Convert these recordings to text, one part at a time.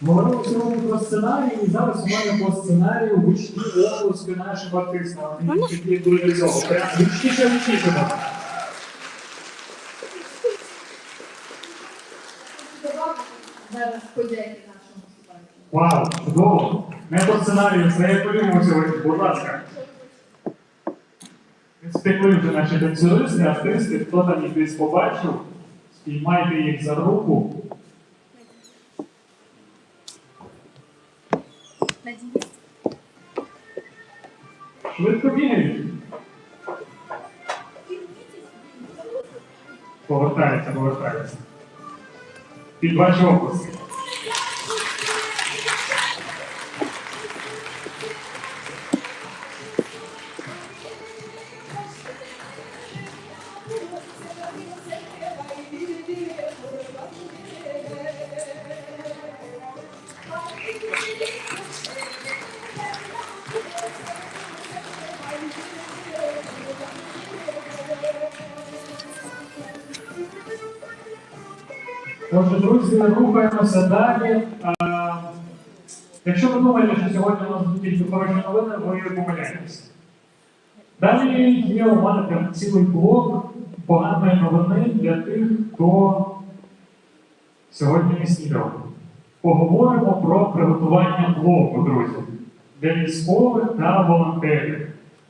Говорили сьогодні про сценарій, і зараз у мене по сценарію гучні оплески нашим артистам. Вони такі були до цього. Прям гучніше, гучніше. можна. Зараз подяки нашому собаці. Вау, чудово! Не по сценарію, це я придумав сьогодні, будь ласка. Не встигли вже наші танцюристи, артисти, хто там їх десь побачив, спіймайте їх за руку. Швидко бігають. Повертаються, повертаються. Під ваші оплески. Отже, друзі, рухаємося далі. А, якщо ви думаєте, що сьогодні у нас будуть тільки хороші новини, ви помиляєтеся. Далі є у мене прям цілий блок поганої новини для тих, хто сьогодні не снідав. Поговоримо про приготування блоку, друзі, для військових та волонтерів.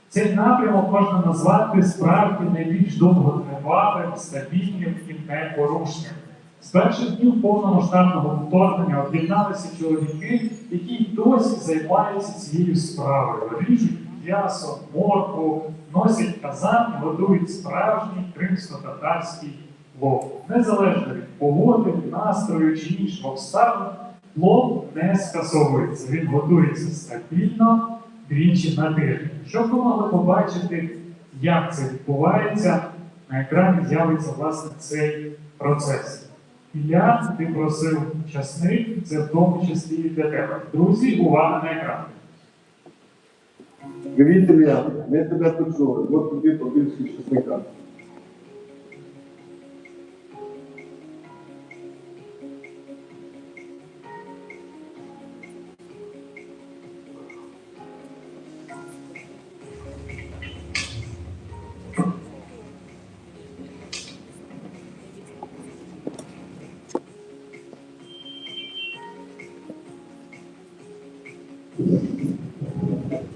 Цей напрямок можна назвати справді найбільш довготривалим, стабільним і непорушним. З перших днів повномасштабного вторгнення об'єдналися чоловіки, які й досі займаються цією справою. Ріжуть м'ясо, моркву, носять казан і готують справжній кримсько-татарський плов. Незалежно від погоди, настрою чи інших обставин, плов не скасовується. Він готується стабільно двічі на тиждень. Щоб ви могли побачити, як це відбувається, на екрані з'явиться власне цей процес. Ілля, ти просив часник, це в тому числі і для тебе. Друзі, увага на екран. Привіт, Ілля. Ми тебе почули. От тобі побільше чесника.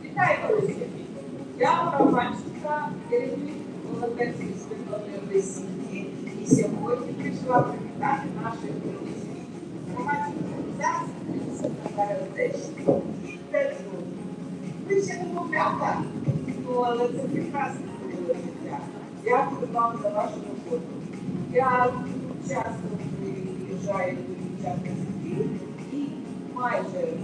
Вітаю, друзі! Я Ора Панченка, керівник волонтерської спільноти Одесіті. І сьогодні прийшла привітати наших друзів громадську організацію «Кримська татар Одещини». І танцюють. Ви ще немовлята, ну, але це прекрасне було життя. Дякую вам за вашу роботу. Я часто приїжджаю до дівчат на схід і маю. Майже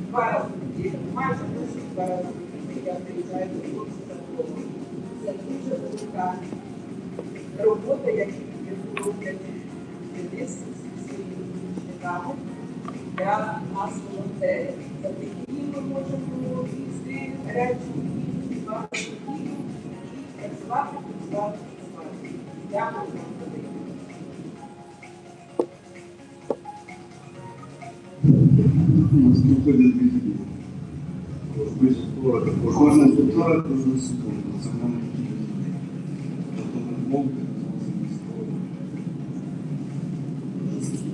два рази в неділю, майже точно два рази в неділю я приїжджаю до хлопців додому. Це дуже велика робота, яку роблять Денис зі своїми помічниками для нас, волонтерів. Завдяки їм ми можемо їсти гарячу їжу два рази в неділю і працювати, працювати, працювати. Дякую вам велике. Наступний дві. Кожна вівторок, кожну суботу. Це в мене такі вихідні. Тобто ми зовсім не скоро.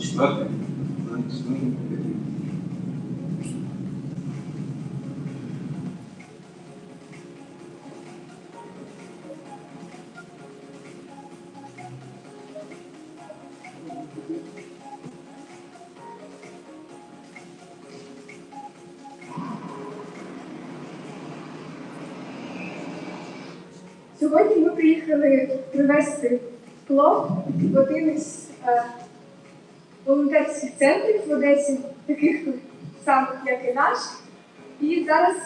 Четвертий? Четвертий, п'ятий. Сьогодні ми приїхали привезти плов в один із волонтерських центрів в Одесі, таких самих, як і наш. І зараз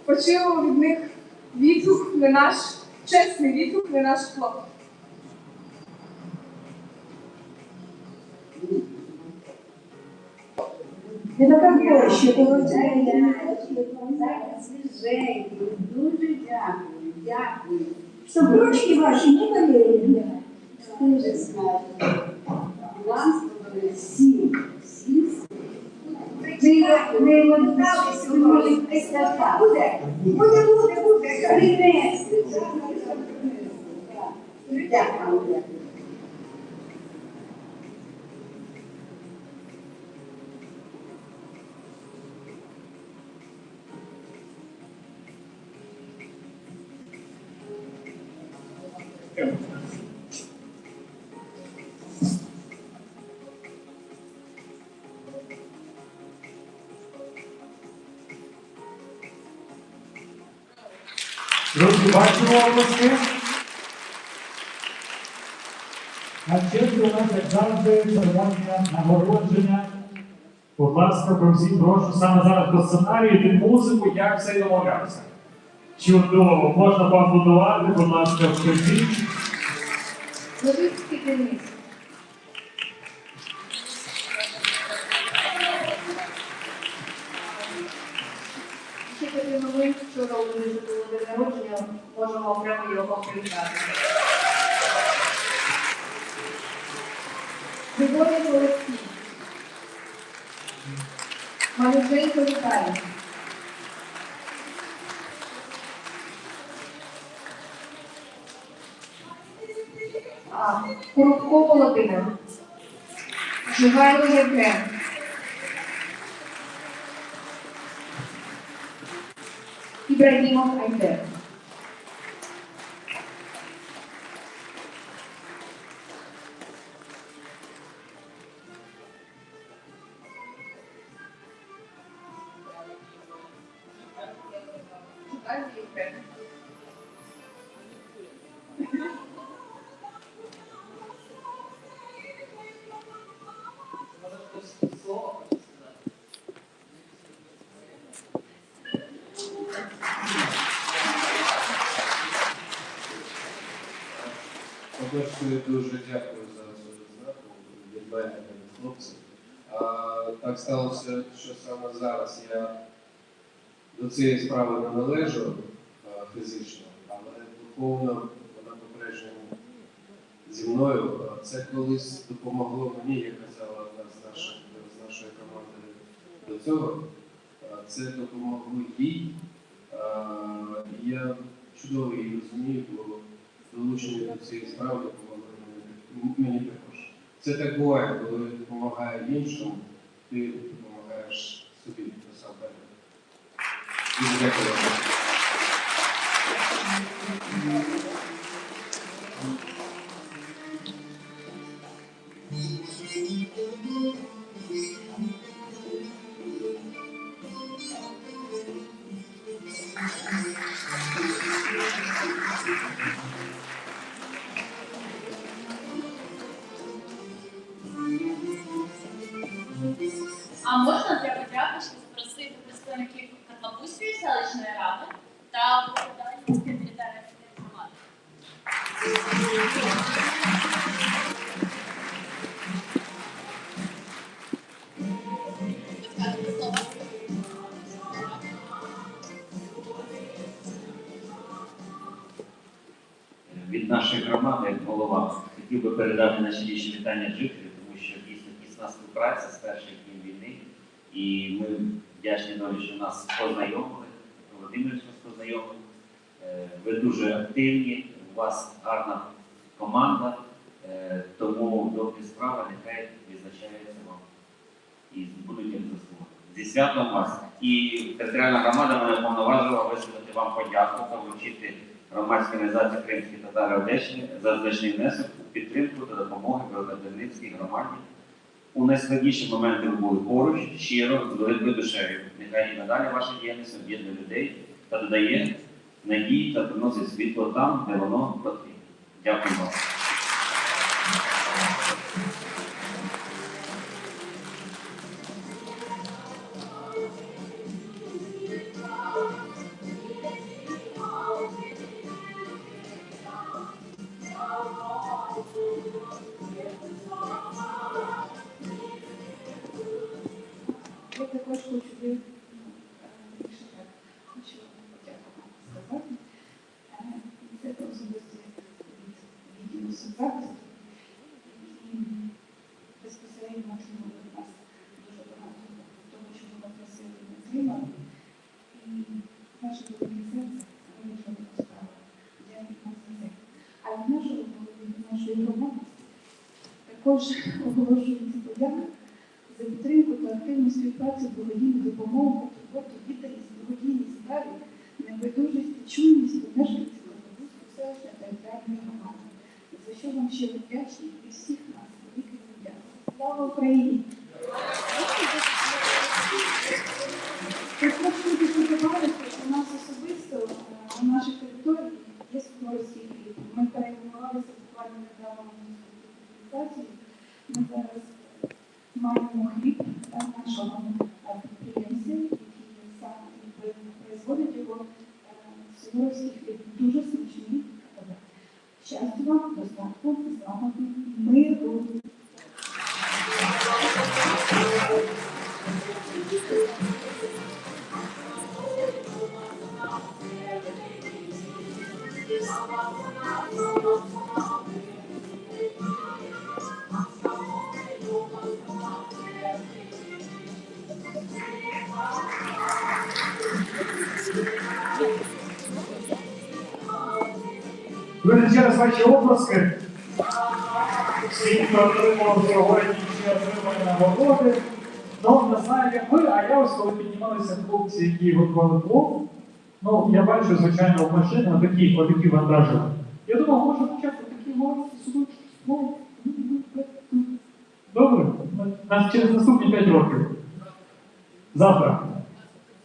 почуємо від них відгук на наш, чесний відгук на наш плов. Не така борщ, Зараз свіженький, дуже дякую, дякую. Щоб ручки ваші не болели. Дуже смачно. Вам сподобалось всім, всім. Ми, ми, ми, Буде, буде, буде, буде. Принесли. Дякую. Дякую. Друзі, бачимо оплески. На черзі у нас, як завжди, церемонія нагородження. Будь ласка, про всі прошу саме зараз по сценарію під музику, як все і домовлявся. Чудово, можна поаплодувати, будь ласка, вкажіть. Лозицький Денис. Ще такий момент, вчора у Дениса було день народження, можемо окремо його привітати. Григорій Олексій. Малюженко Віталій. А, Курубко Володимир. Живайло Євген. Ібрагімов Айдер. Живайло Євген. По-перше, дуже дякую за цю відзнаку від мене та від хлопців. А, так сталося, що саме зараз я до цієї справи не належу фізично, але духовно вона по-прежньому зі мною. Це колись допомогло мені, як казала одна з нашої команди до цього. Це допомогло їй. І я чудово її розумію, бо долучення до цієї справи допомогло мені також. Це так буває, коли допомагає іншому, ти допомагаєш собі насамперед. Дуже дякую вам. А можна для подяки ще Богородицької селищної ради та Богданівської територіальної громади. Скажете слово. від нашої громади, як голова, хотів би передати найщиріші вітання жителів, тому що дійсно тісна співпраця з перших днів війни. І ми вдячні долі, що нас познайомили, Володимирович нас познайомив. Е, Ви дуже активні, у вас гарна команда, е, тому добрі справи нехай відзначаються вам і будуть як заслуги. Зі святом вас! І територіальна громада мене повноважила висловити вам подяку та вручити громадській організації Кримські татари Одещини за значний внесок у підтримку та допомогу Великодальницькій громаді. У найскладніші моменти ви були поруч, щиро, з великою душею. Нехай і надалі ваша діяльність об'єднує людей та додає надії та приносить світло там, де воно потрібно. Дякую вам. Я також хочу ви, ну, е, більше так, хочу подяку сказати. Е, Це особисто від відділу соцзахисту, які безпосередньо отримали від вас дуже багато того, чого ми просили, ми отримали. І ваше велике серце робить велику справу. Дякую вам за це. А від нашого голови, від нашої громади також оголошується подяка за підтримку та активну співпрацю, благодійну допомогу, турботу, відданість, благодійній справі, небайдужість та чуйність до мешканців Лозовузької селищної територіальної громади. За що вам щиро вдячні від всіх нас, велике вам дякую. Слава Україні! Також хочу додати, що у нас особисто е, на нашій території є суворовський хліб. Ми перейменувалися буквально недавно на цю Ми зараз маємо хліб е, нашого е, підприємця, який сам якби, производить його е, суворовський хліб. Дуже смачний. Щастя вам, достатку, злагоди, миру. Друзі, ще раз ваші оплески. Всі, хто отримав сьогодні, чи отримали нагороди. Ну, не знаю, як ви, а я ось коли піднімалися хлопці, які готували плов, ну, я бачу, звичайно, в машину отакі, отакі вантажили. Я думав, може, хоча б отакі маленькі судочки з плову. Добре, нас через наступні 5 років. Завтра.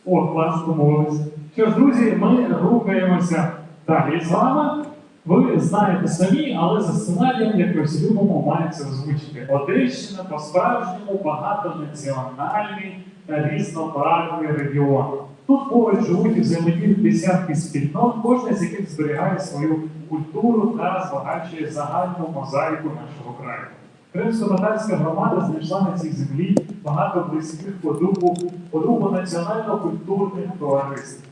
О, клас, домовились. Що ж, друзі, ми рухаємося далі з вами. Ви знаєте самі, але за сценарієм, як ми всі любимо, має це озвучити. Одещина по-справжньому багатонаціональний та різнобарвний регіон. Тут поруч живуть і взаємодіють десятки спільнот, кожна з яких зберігає свою культуру та збагачує загальну мозаїку нашого краю. Кримсько-татарська громада знайшла на цій землі багато близьких по духу, по духу національно-культурних товариств.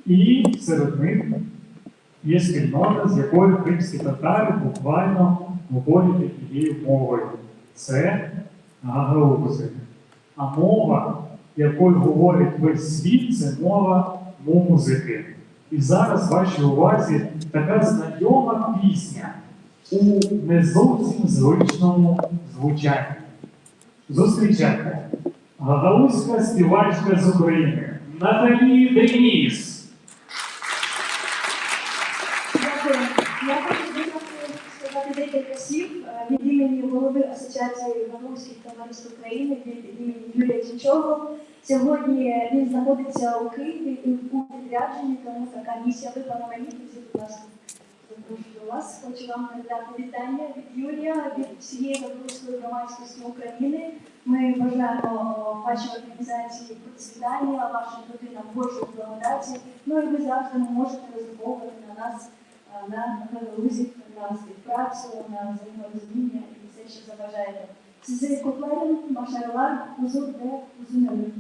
І серед них є спільнота, з якою кримські татари буквально говорять однією мовою. Це гагаузи. А мова, якою говорить весь світ, це мова музики. І зараз вашій увазі така знайома пісня у не зовсім звичному звучанні. Зустрічайте гагаузька співачка з України Наталі Деніс. Дякую. Я хочу спочатку сказати декілька слів е, від імені голови Асоціації гагаузьких товариств України, від імені Юрія Чичого. Сьогодні він знаходиться у Києві і у відрядженні, тому така місія випала мені. Друзі, будь ласка, Запрошую до вас. Хочу вам передати вітання від Юрія, від всієї Гагаузької громадськості України. Ми бажаємо вашій організації процвітання, вашим родинам Божої благодаті. Ну і ви завжди можете розраховувати на нас, на гагаузів, на співпрацю, на взаєморозуміння і все, що забажаєте. Sizi kutlarım, başarılar, huzur ve uzun ömür.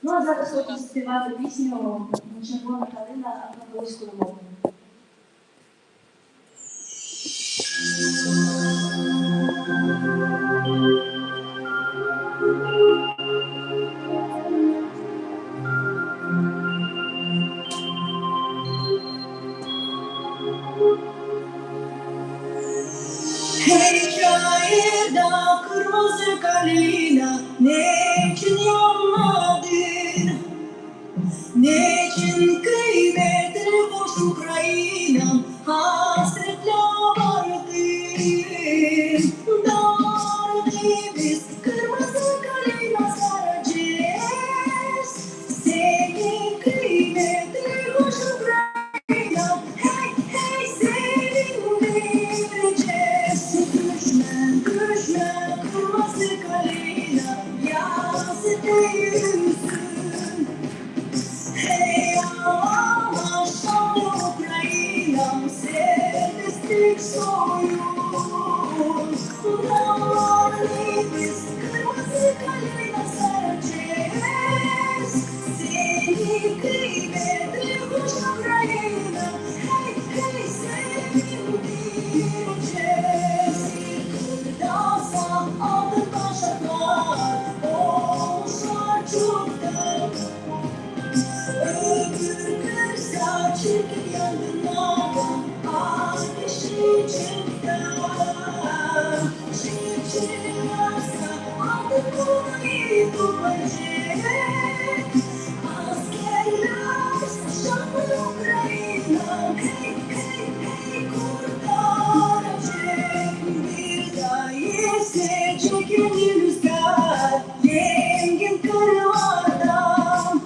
Ну а зараз хочу заспівати пісню Червона калина гагаузькою мовою. Hey çayırda kırmızı kalina Niçin yanmadın? Niçin kıymetli hoş Ukraynam Hasretle vardın? Dağlar biz kırmızı kalina saracağız Seni kıymetli hoş Ukraynam Hey hey sevindireceğiz Düşme düşme kırmızı kalina Yazık yüzün Hey ağlama şanlı Ukraynam Serbestlik soyun Dağlar biz kırmızı kalina saracağız Seni kıymetli hoş Ukrayna Hey hey sevindireceğiz Kırdasa altın taşaklar Olmuşlar çoktan Öbür kırsa çirkin yangınlardan Ateşi çıktı Çirkinlerse altın kulayı tutacak Askerler şanlı Ukrayna Hey hey hey kurtaracak Bir daha esecek yeni rüzgar Yengin kırlardan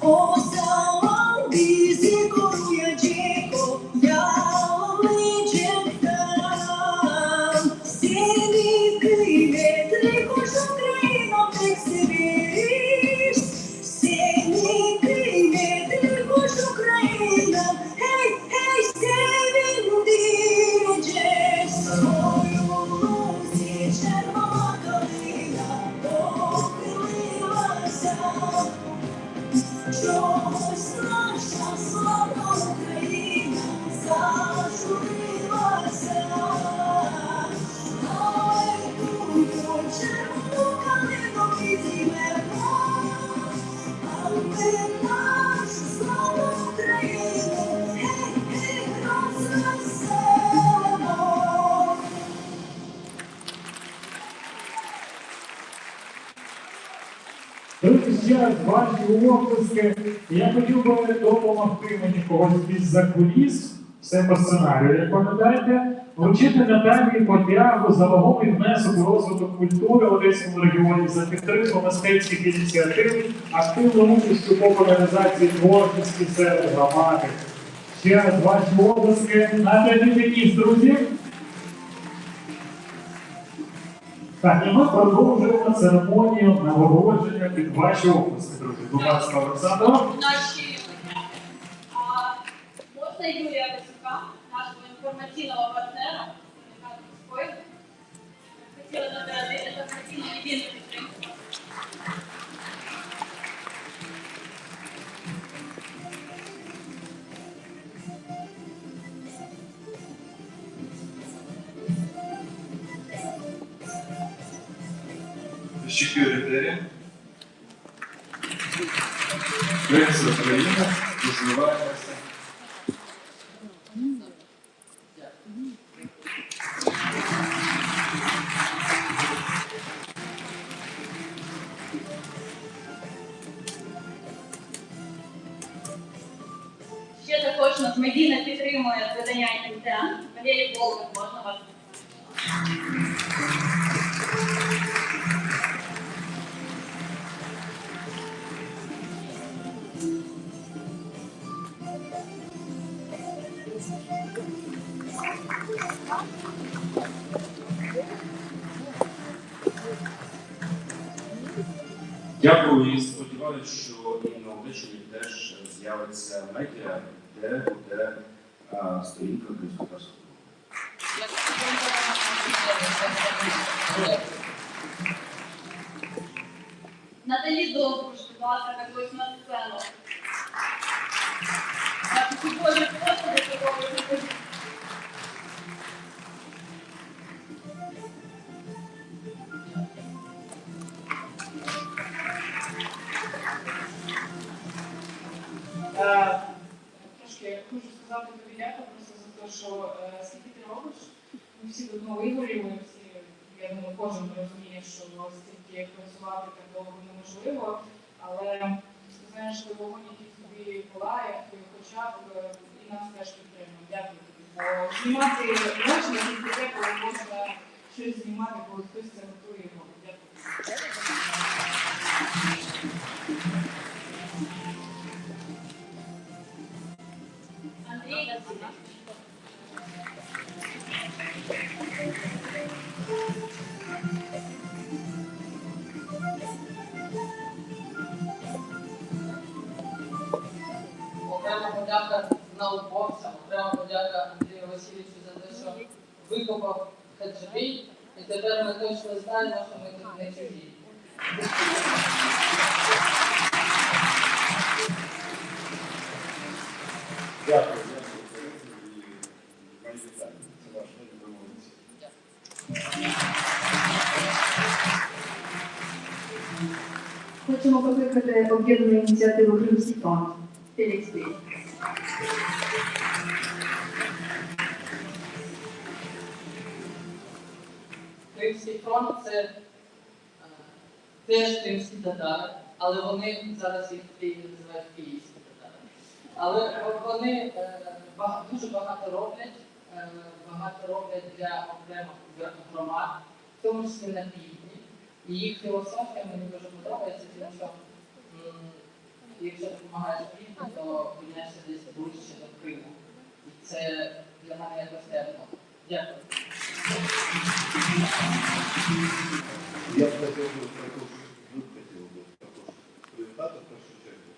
O zaman bizi koruyacak o yağmayacaktan. Seni kıymetli hoş Ukrayna pek severiz. Seni kıymetli hoş Ukrayna hey hey sevindireceğiz. Soyumuz червона калина похилилася. Чогось наша славна Україна зажурилася, але тую червону калину підіймемо, а ми нашу славну Україну гей, гей, розвеселимо. Друзі, ще раз ваші оплески. Я хотів би допомогти мені когось із-за куліс. Все по сценарію, як пам'ятаєте, вручити Наталії подяку за вагомий внесок у розвиток культури в Одеському регіоні, за підтримку мистецьких ініціатив, активну участь у популяризації творчості серед громади. Ще раз ваші оплески. Наталі Деніс, друзі. Так, і ми продовжуємо церемонію нагородження під ваші оплески, друзі. Будь ласка, Олександро. Наші подяки. А, можна Юрія Васюка, нашого інформаційного партнера, представника міської, хотіли нагородити за постійну єдину підтримку. Teşekkür ederim. Принц Україна, розвиваємося. Ще також нас медійно підтримує видання «Інтен». Валерій Волков, можна вас? Дякую і сподіваюся, що і на Одещині теж з'явиться медіа, де буде сторінка кримськотатарського. Наталі Довбуш, будь ласка, також на сцену. Ваші чудові фото до такого. Е, Трошки хочу сказати тобі дякую просто за те, що е, скільки ти робиш. Ми всі давно вигоріли, всі, я думаю, кожен розуміє, що стільки працювати так довго неможливо, але ти знаєш, той вогонь, який в тобі палає, в твоїх очах, е, і нас теж підтримує. Дякую тобі. Бо знімати можна тільки те, коли можна щось знімати, коли хтось це готує і робить. Дякую. Андрій Васильович. Окрема подяка науковцям, окрема подяка Андрію Васильовичу за те, що викопав Хаджибій, і тепер ми точно знаємо, що ми тут не чужі. Дякую, дякую, і мої вітання. Це ваш ви молодці. Хочемо покликати об'єднану ініціативу Кримський фронт. Фелікс Бей. Кримський фронт це е, теж кримські татари, але вони зараз їх в Києві називають київські татари. Але вони е, дуже багато роблять, е, багато роблять для окремих громад, в тому числі на півдні. І їх філософія мені дуже подобається, тому що якщо допомагаєш півдню, то опиняєшся десь ближче до Криму. І це для мене якось тепло. Дякую. Я б хотів би також, ми б хотіли би також привітати в першу чергу.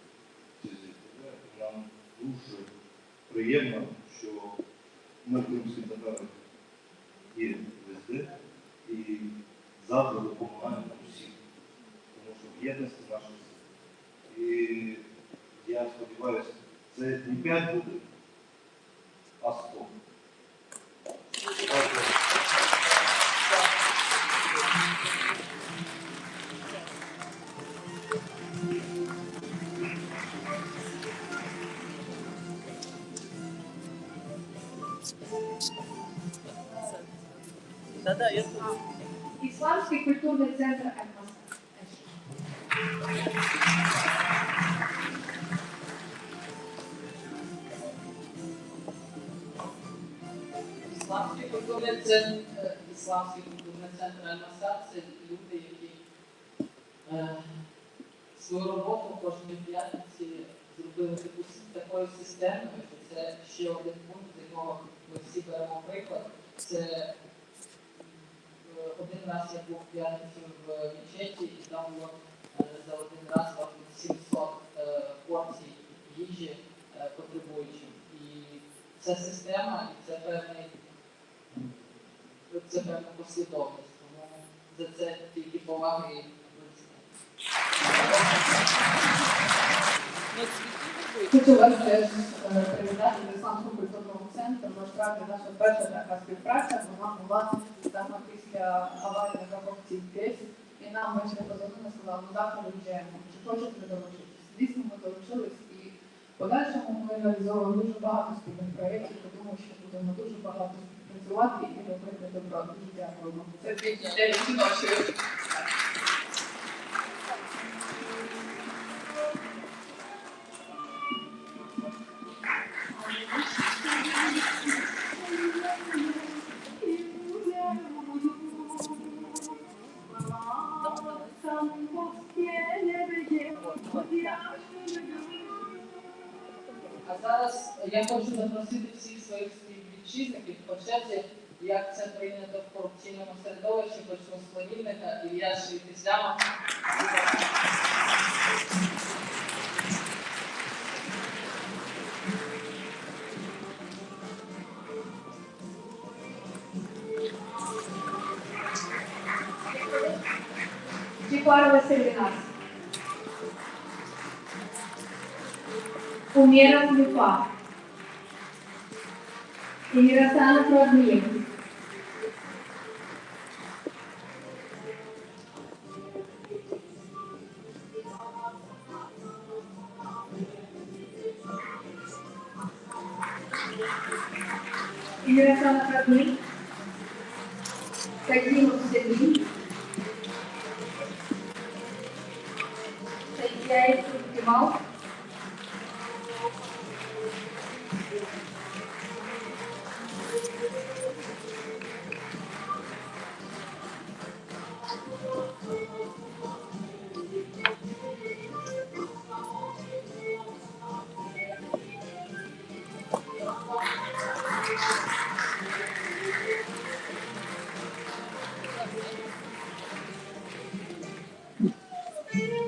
ці зіткнення. Нам дуже приємно, що ми, кримські татари, є везде і завжди допомагаємо усім, тому що в єдності наша сила. І я сподіваюся, це не 5 буде, а 100. Да-да, я тут. Ісламський культурний центр Аль-Маса. Ісламський культурний центр, Ісламський культурний центр Аль-Маса – це люди, які е, свою роботу кожної п'ятниці зробили таку, такою системою, що це ще один пункт, з якого ми всі беремо приклад. Це е, один раз я був в п'ятницю в мечеті, і там було е, за один раз мабуть, 700 е, порцій їжі потребуючим. І це система, і це певний це певна послідовність. Тому за це тільки поваги і. Хочу вас теж е, привітати до Ісламського культурного центру. Насправді наша перша така співпраця вона була саме після аварії на Каховці 10. І нам ввечері позвонили, сказали, ми завтра виїжджаємо. Чи хочете ви долучитись? Дійсно, ми долучились і в подальшому ми реалізовували дуже багато спільних проєктів, тому що будемо дуже багато співпрацювати і робити добро. Дуже дякуємо. Це для жіночої. А зараз я хочу запросити всіх своїх. співвітчизників. По черзі, як це прийнято в корупційному середовищі, почну з племінника Ілля Ислямов. Чепарова Сервинас. Умеров Люфа. Эмирасанов Радмир. Эмирасанов Радмир. Кадимов Сергей. Сайтяев Кемал.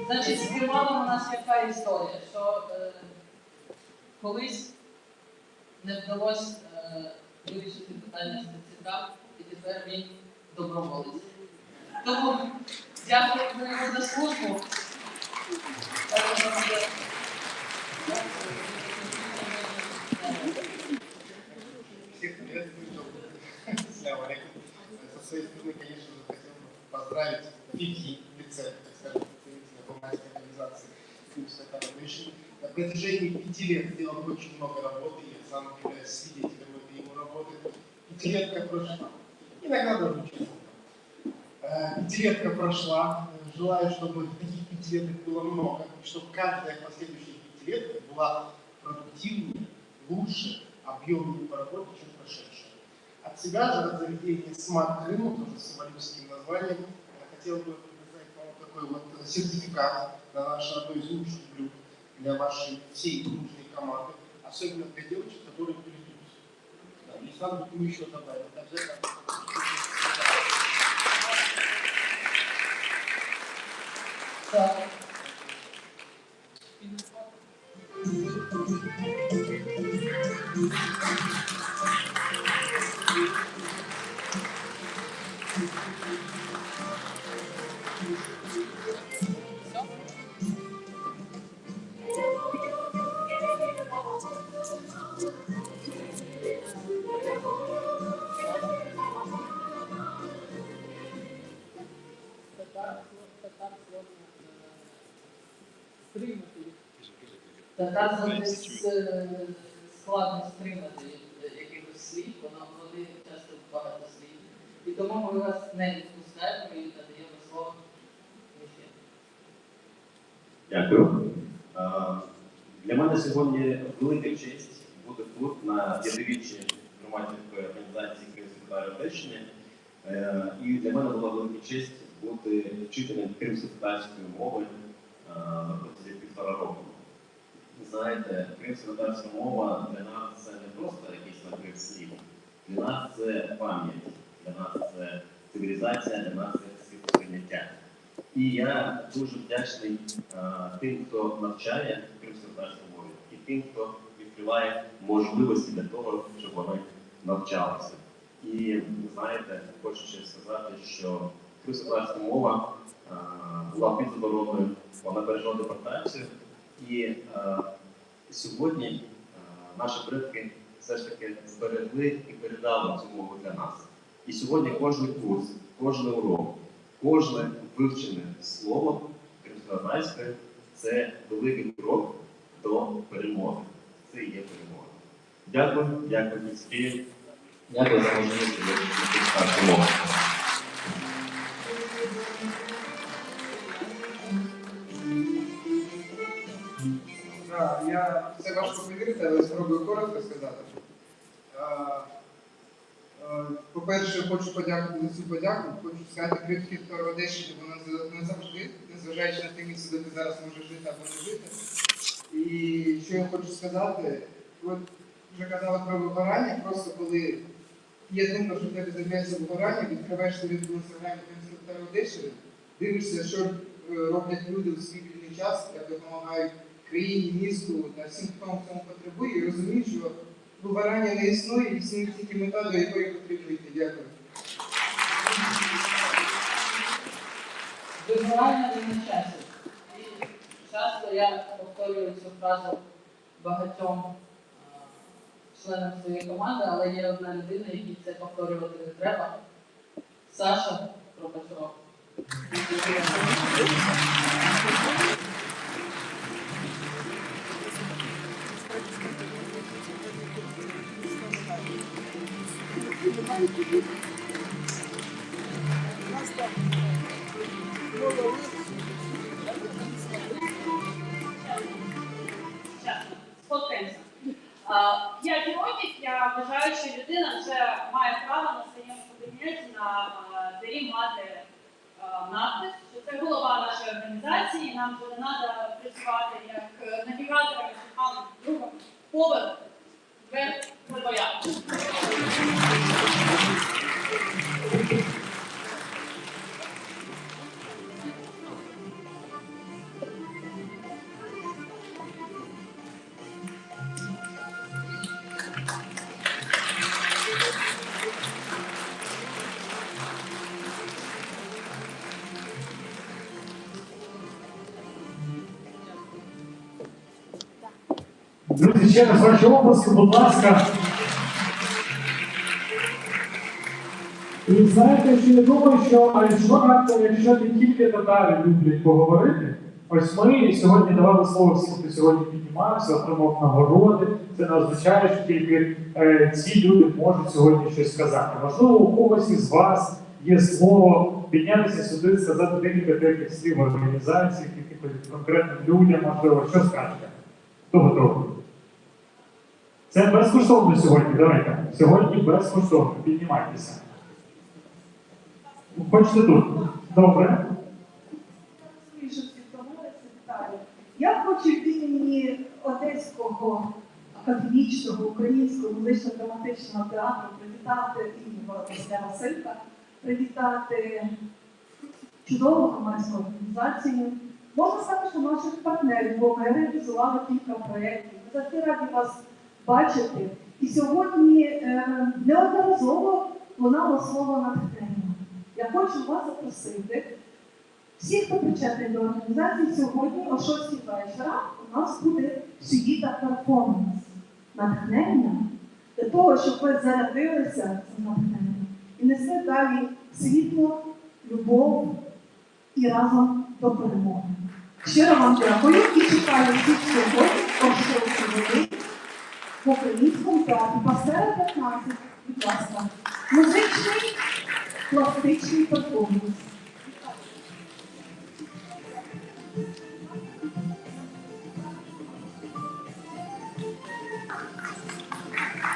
Значить, з Кемалом у нас яка історія, що е, колись не вдалося е, вирішити питання з ТЦК, і тепер він доброволець. Тому дякую йому за службу. Хай воно буде. Всех приветствую. Ассаляму алейкум. Со своей стороны, конечно же, хотел бы поздравить Фики в лице, так скажем, представителя громадской организации Крымская Foundation. На протяжении пяти лет сделал очень много работы, я сам являюсь свидетелем этой его работы. Пятилетка прошла. Иногда даже участником. Э, Пятилетка прошла. Желаю, чтобы таких пятилеток было много, и чтобы каждая последующая пятилетка была продуктивнее, лучше, объемнее по работе, чем прошедшая. От себя же, от заведения «Смак Крыму», тоже с символическим названием, я хотел бы предоставить вам вот такой вот сертификат на наше одно из лучших блюд для вашей всей дружной команды, особенно для девочек, которые придут. Да, если надо будет, мы еще добавим. Обязательно. Так. Татар, татар сложно е, стримати їх. Татар завжди с- складно стримати від якихось слів, воно вони часто багато слів. І тому ми вас не відпускаємо і надаємо слово Міфі. Дякую. Е, Для мене сьогодні велика честь бути тут на п'ятиріччі громадської організації Кримських татар Одещини. Е, І для мене була велика честь бути вчителем кримсько-татарської мови е, на протязі півтора року. Знаєте, кримсько-татарська мова для нас це не просто якийсь набір слів. Для нас це пам'ять, для нас це цивілізація, для нас це світосприйняття. І я дуже вдячний е, тим, хто навчає кримсько-татарську мові, і тим, хто відкриває можливості для того, щоб вони навчалися. І знаєте, хочу ще сказати, що кримсько-татарська мова е, була під забороною, вона пережила депортацію. І е, сьогодні е, наші предки все ж таки зберегли і передали цю мову для нас. І сьогодні кожен курс, кожен урок, кожне вивчене слово кримсько-татарською – це великий крок до перемоги. Це і є перемога. Дякую, дякую, Міський. Дякую за можливість вивчити кримсько мову. Да, я це важко повірити, але спробую коротко сказати. Е, е, По-перше, хочу подякувати за цю подяку. Хочу сказати, Кримський татар в Одещині, вона назавжди, незважаючи на те місце, де ти зараз можеш жити або не жити. І що я хочу сказати, от. Вже казали про вигорання, просто коли є думка, що в тебе з'являється вигорання, відкриваєш сторінку в інстаграмі Кримських татар Одещини, дивишся, що роблять люди у свій вільний час, як допомагають країні, місту та всім, хто в цьому потребує, і розумієш, що вигорання не існує, існує тільки мета, до якої потрібно йти. Дякую. Вигорання не на часі. І часто я повторюю цю фразу багатьом членам своєї команди, але є одна людина, якій це повторювати не треба. Саша Кропачов. Сфоткаємося. П'ять років я вважаю, що людина вже має право на своєму кабінеті на двері мати надпис, що це голова нашої організації, нам вже не треба працювати як навігаторами, шукали другом, поверх, двер, твоя. Друзі, ще раз ваші оплески, будь ласка. І знаєте, що я думаю, що що раптом, якщо не тільки татари люблять поговорити, ось ми сьогодні давали слово всім, хто сьогодні піднімався, отримав нагороди. Це не означає, що тільки ці люди можуть сьогодні щось сказати. Можливо, у когось із вас є слово піднятися сюди, сказати декілька теплих слів організації, якихось конкретним людям, можливо, що скажете? Хто готовий? Це безкоштовно сьогодні, давайте. Сьогодні безкоштовно, піднімайтеся. Хочете тут? Добре. Я хочу від імені Одеського академічного українського музично-драматичного театру привітати імені Василя Василька, привітати чудову громадську організацію. Можна сказати, що наших партнерів, бо ми реалізували кілька проєктів. Ми завжди раді вас бачити. І сьогодні неодноразово лунало слово натхнення. Я хочу вас запросити. Всіх, хто причетний до організації, сьогодні о 6 вечора у нас буде сюїта перформанс натхнення для того, щоб ви зарядилися цим натхненням і несли далі світло, любов і разом до перемоги. Щиро вам дякую і чекаю всіх сьогодні о 6 годині в Українському театрі Пастера 15, будь ласка, музичний пластичний перформанс.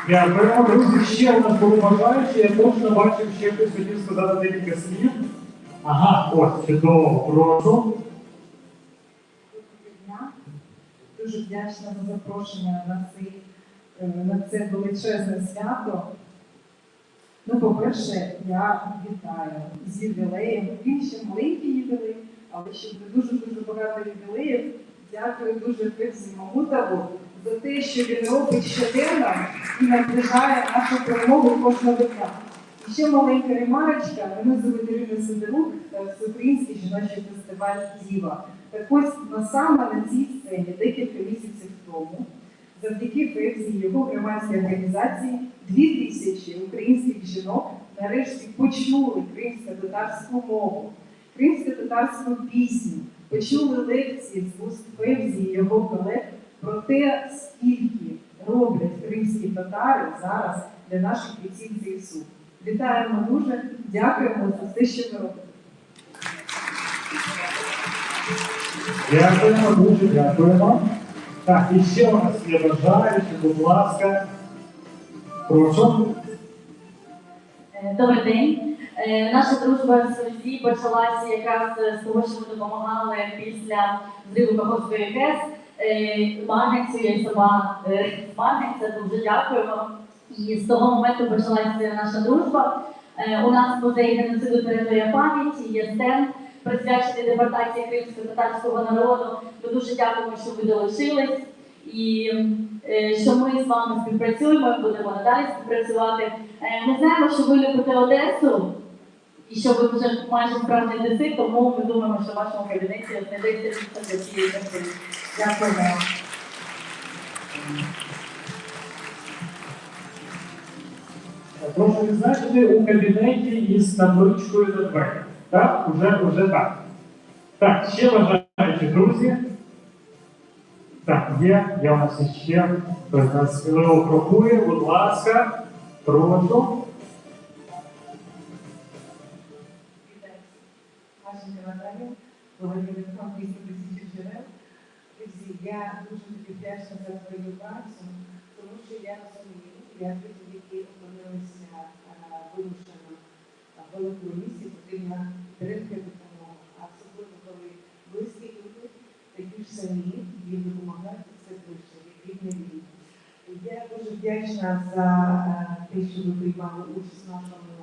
Дякуємо, друзі. Ще у нас були бажаючі. Я точно бачив, ще хтось хотів сказати декілька слів. Ага, ось, чудово, прошу. Доброго дня. Дуже вдячна за запрошення на, цей, на це величезне свято. Ну, по-перше, я вітаю з ювілеєм. Він ще маленький ювілей, але ще буде дуже-дуже багато ювілеїв. Дякую дуже Февзі Мамутову за те, що він робить щоденно і наближає нашу перемогу кожного дня. І ще маленька ремарочка. Мене звуть Ірина Сидорук, Всеукраїнський жіночий фестиваль Діва. Так ось на саме на цій сцені декілька місяців тому, завдяки Февзі і його громадській організації, 2000 українських жінок нарешті почули кримсько-татарську мову, кримсько-татарську пісню, почули лекції з вуст Февзі і його колег про те, скільки роблять кримські татари зараз для наших бійців ЗСУ. Вітаємо дуже, дякуємо за все, що ви робите. Дякуємо, дуже дякуємо. Так, і ще у нас є бажаючі, будь ласка. Прошу. Добрий день. Наша дружба з Февзі почалася якраз з того, що ми допомагали після зриву Каховської ГЕС. Е, Марганцю, я й сама е, з Марганця, дуже дякуємо. І з того моменту почалася наша дружба. Е, У нас в музеї геноциду територія пам'яті є стенд, присвячений депортації кримсько-татарського народу. Ми дуже дякуємо, що ви долучились і е, що ми з вами співпрацюємо, і будемо надалі співпрацювати. Е, Ми знаємо, що ви любите Одесу і що ви вже майже справжній одесит, тому ми думаємо, що в вашому кабінеті знайдеться місце для цієї картини. Дякуємо. Прошу відзначити у кабінеті із табличкою на дверях. Так, уже, уже так. Так, ще бажаючі друзі. Так, є, є у нас ще. Хтось нас сміливо крокує, будь ласка, прошу. Машенька Наталія, благодійний фонд «Місто тисячі джерел. Друзі, я дуже тобі вдячна за твою працю, тому що я розумію, як люди, які опинилися е, вимушено в великому місті, потрібна підтримка і допомога. А особливо, коли близькі люди, такі ж самі, їм допомагають, це ближче, як рідні люди. Я дуже вдячна за е, те, що ви приймали участь в нашому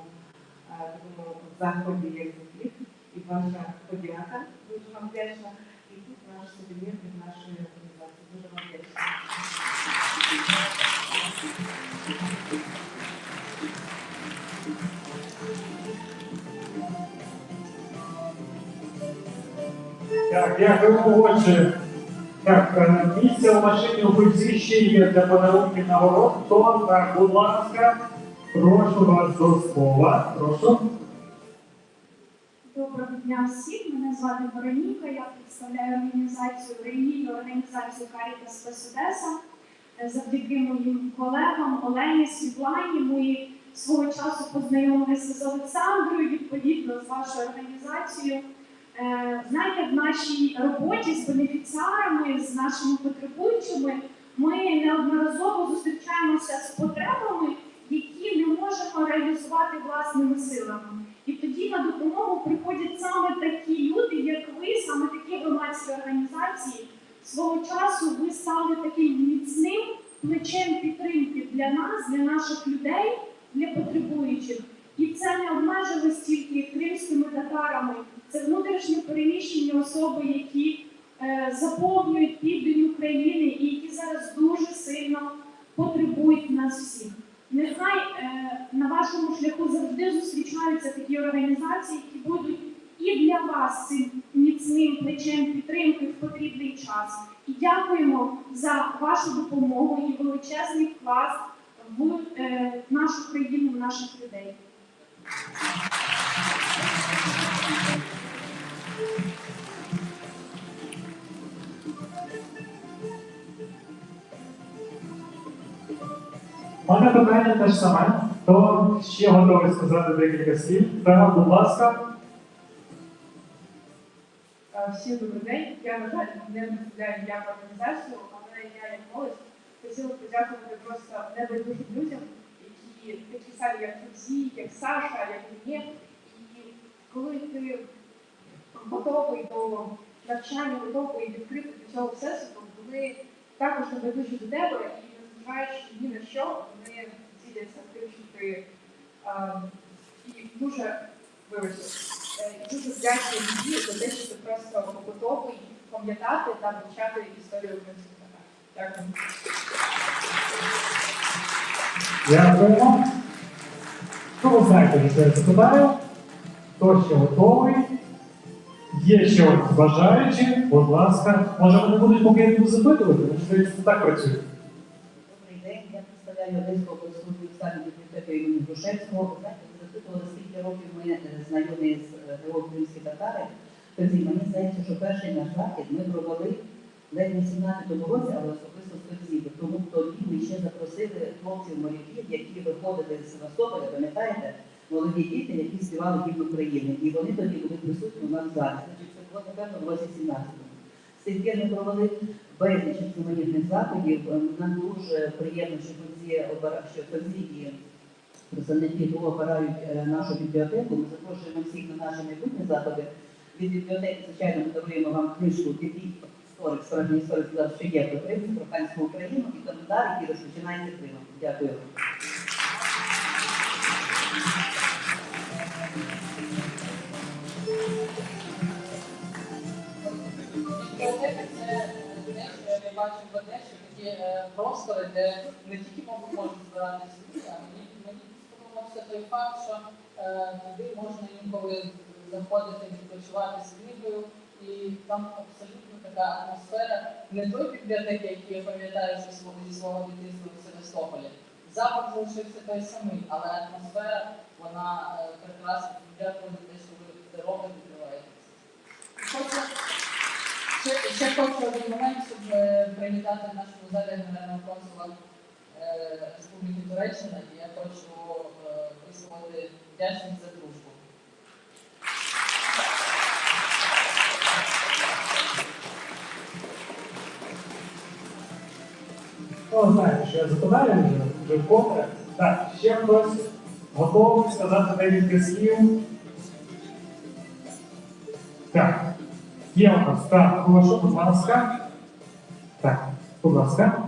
е, такому заході, як Зефір, і ваша подяка. Дуже вам вдячна. І тут наш сувенір від нашої організації. Дуже вам вдячна. Так, дякуємо. Отже, так, е, місце у машині у кульці ще є для подарунків нагород. То, так, будь ласка, прошу вас до слова. Прошу. Доброго дня всім. Мене звати Вероніка. Я представляю організацію релігійну організацію Caritas Spes Odessa. Е, Завдяки моїм колегам Олені Світлані ми свого часу познайомилися з Олександрою, відповідно з вашою організацією. Е, Знаєте, в нашій роботі з бенефіціарами, з нашими потребуючими, ми неодноразово зустрічаємося з потребами, які не можемо реалізувати власними силами. І тоді на допомогу приходять саме такі люди, як ви, саме такі громадські організації. Свого часу ви стали таким міцним плечем підтримки для нас, для наших людей, для потребуючих. І це не обмежилось тільки кримськими татарами, це внутрішньо переміщені особи, які е, заповнюють південь України і які зараз дуже сильно потребують нас всіх. Нехай е, на вашому шляху завжди зустрічаються такі організації, які будуть і для вас цим міцним плечем підтримки в потрібний час. І дякуємо за вашу допомогу і величезний вклад в е, нашу країну, в наших людей. У мене питання те ж саме. Хто ще готовий сказати декілька слів? Так, будь ласка. Е, Всім добрий день. Я, на жаль, не представляю ніяку організацію, але я як молодь хотіла б подякувати просто небайдужим людям, які такі самі, як Февзі, як Саша, як мені. І коли ти готовий до навчання, готовий відкритий до цього всесвіту, вони також небайдужі до тебе і незважаючи ні на що, вони діляться тим, що ти ем, і дуже вибачте, Е, І дуже вдячна їй за те, що ти просто готовий пам'ятати та вивчати історію кримських татар. Дякую. Дякуємо. Ну, ви знаєте, що я запитаю. Хто ще готовий? Є ще ось бажаючі, будь ласка. Може вони будуть, поки я буду запитувати, тому що здається, це так працює. Добрий день, я представляю Одеську обласну універсальну бібліотеку імені Грушевського. Ви знаєте, ви запитували, скільки років ми е, знайомі з е, ГО «Кримські татари». Тоді мені здається, що перший наш захід ми провели ледь не в 17-му році, але особисто з Февзі. Тому тоді ми ще запросили хлопців-моряків, які виходили з Севастополя, пам'ятаєте, молоді діти, які співали гімн України. І вони тоді були присутні у нас в залі. Значить, це було, напевно, в році 17-му. З тих пір ми провели безліч різноманітних заходів. Е, Нам дуже приємно, що Февзі обира- що Февзі і представники ГО обирають е, нашу бібліотеку. Ми запрошуємо всіх на наші майбутні заходи. Від бібліотеки, звичайно, ми даруємо вам книжку «Підіть. історик, справжній історик сказав, що є про Крим, про ханську Україну і календар, який розпочинається Кримом. Дякую. Бібліотека це те, що я бачу в Одесі, такі простори, де не тільки можуть збиратися люди, а мені, мені сподобався той факт, що е, туди можна інколи заходити, відпочивати з книгою, і там абсолютно така атмосфера не той бібліотеки, яку я пам'ятаю ще зі свого дитинства в Севастополі. Запах залишився той самий, але атмосфера, вона е, прекрасна. Дякую за те, що ви це робите, відкриваєтеся. Хочу Ще, ще хочу один момент, щоб е, привітати в нашому залі генерального консула е, Республіки Туреччина, і я хочу е, висловити вдячність за дружбу. Ну, знаєте, що я запитаю вже, вже вкотре. Так, ще хтось готовий сказати декілька слів? Так, є у нас, так, прошу, будь ласка. Так, будь ласка.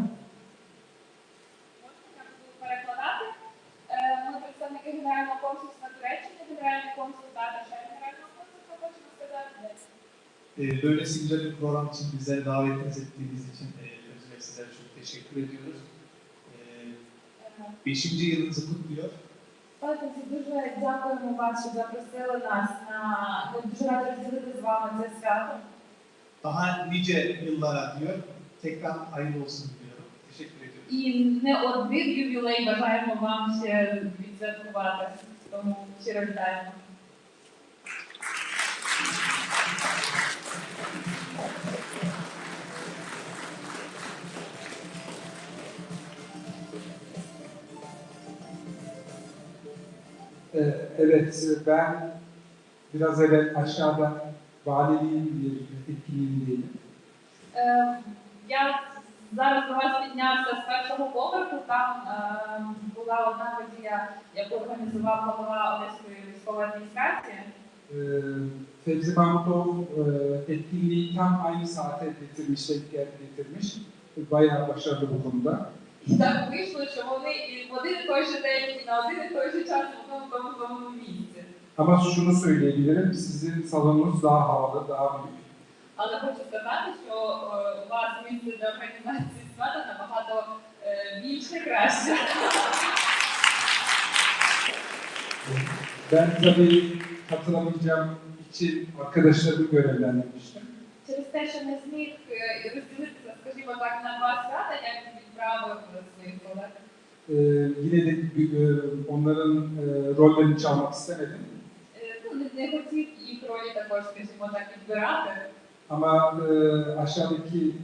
перекладати. Е, Ми представники Генерального консульства Туреччини, Генеральний консул та аташе Генерального консульства, хочемо сказати. E, Böylesi güzel bir program için bizleri davet ettiğiniz için e, Fevzi Bey sizlere çok teşekkür ediyoruz. E, beşinci yılınızı kutluyor. Пане дуже дякуємо вам, що запросили нас на ми дуже раді розділити з вами це свято. Daha nice yıllara diyor. Tekrar hayırlı olsun diliyorum. Teşekkür ediyorum. І не один ювілей бажаємо вам ще відсвяткувати. Тому щиро вітаємо. Ee, Evet, ben biraz evvel aşağıda valiliğin bir etkinliğindeydim. Е, Я зараз до вас піднявся з першого поверху. Там е, була одна подія, яку організував голова Одеської військової адміністрації. Ee, Fevzi Mahmutov e, etkinliği tam aynı saate getirmiş, denk getirmiş. Bayağı başarılı bu konuda. І так вийшло, що вони і в один і той же день, і на один і той же час в одному тому самому місці. Ama şunu söyleyebilirim, sizin salonunuz daha havalı, daha büyük. Але хочу сказати, що е, у вас місце для організації свята набагато е, більше краще. Ben tabii katılamayacağım için arkadaşlarımı görevlendirmiştim. Через те, що не зміг е, розділитися, скажімо так, на два свята, я відправив своїх колег. Ee, yine de e, onların e, rollerini çalmak istemedim. Е, Ну, не, не хотів їх ролі також, скажімо так, відбирати. Ama e, aşağıdaki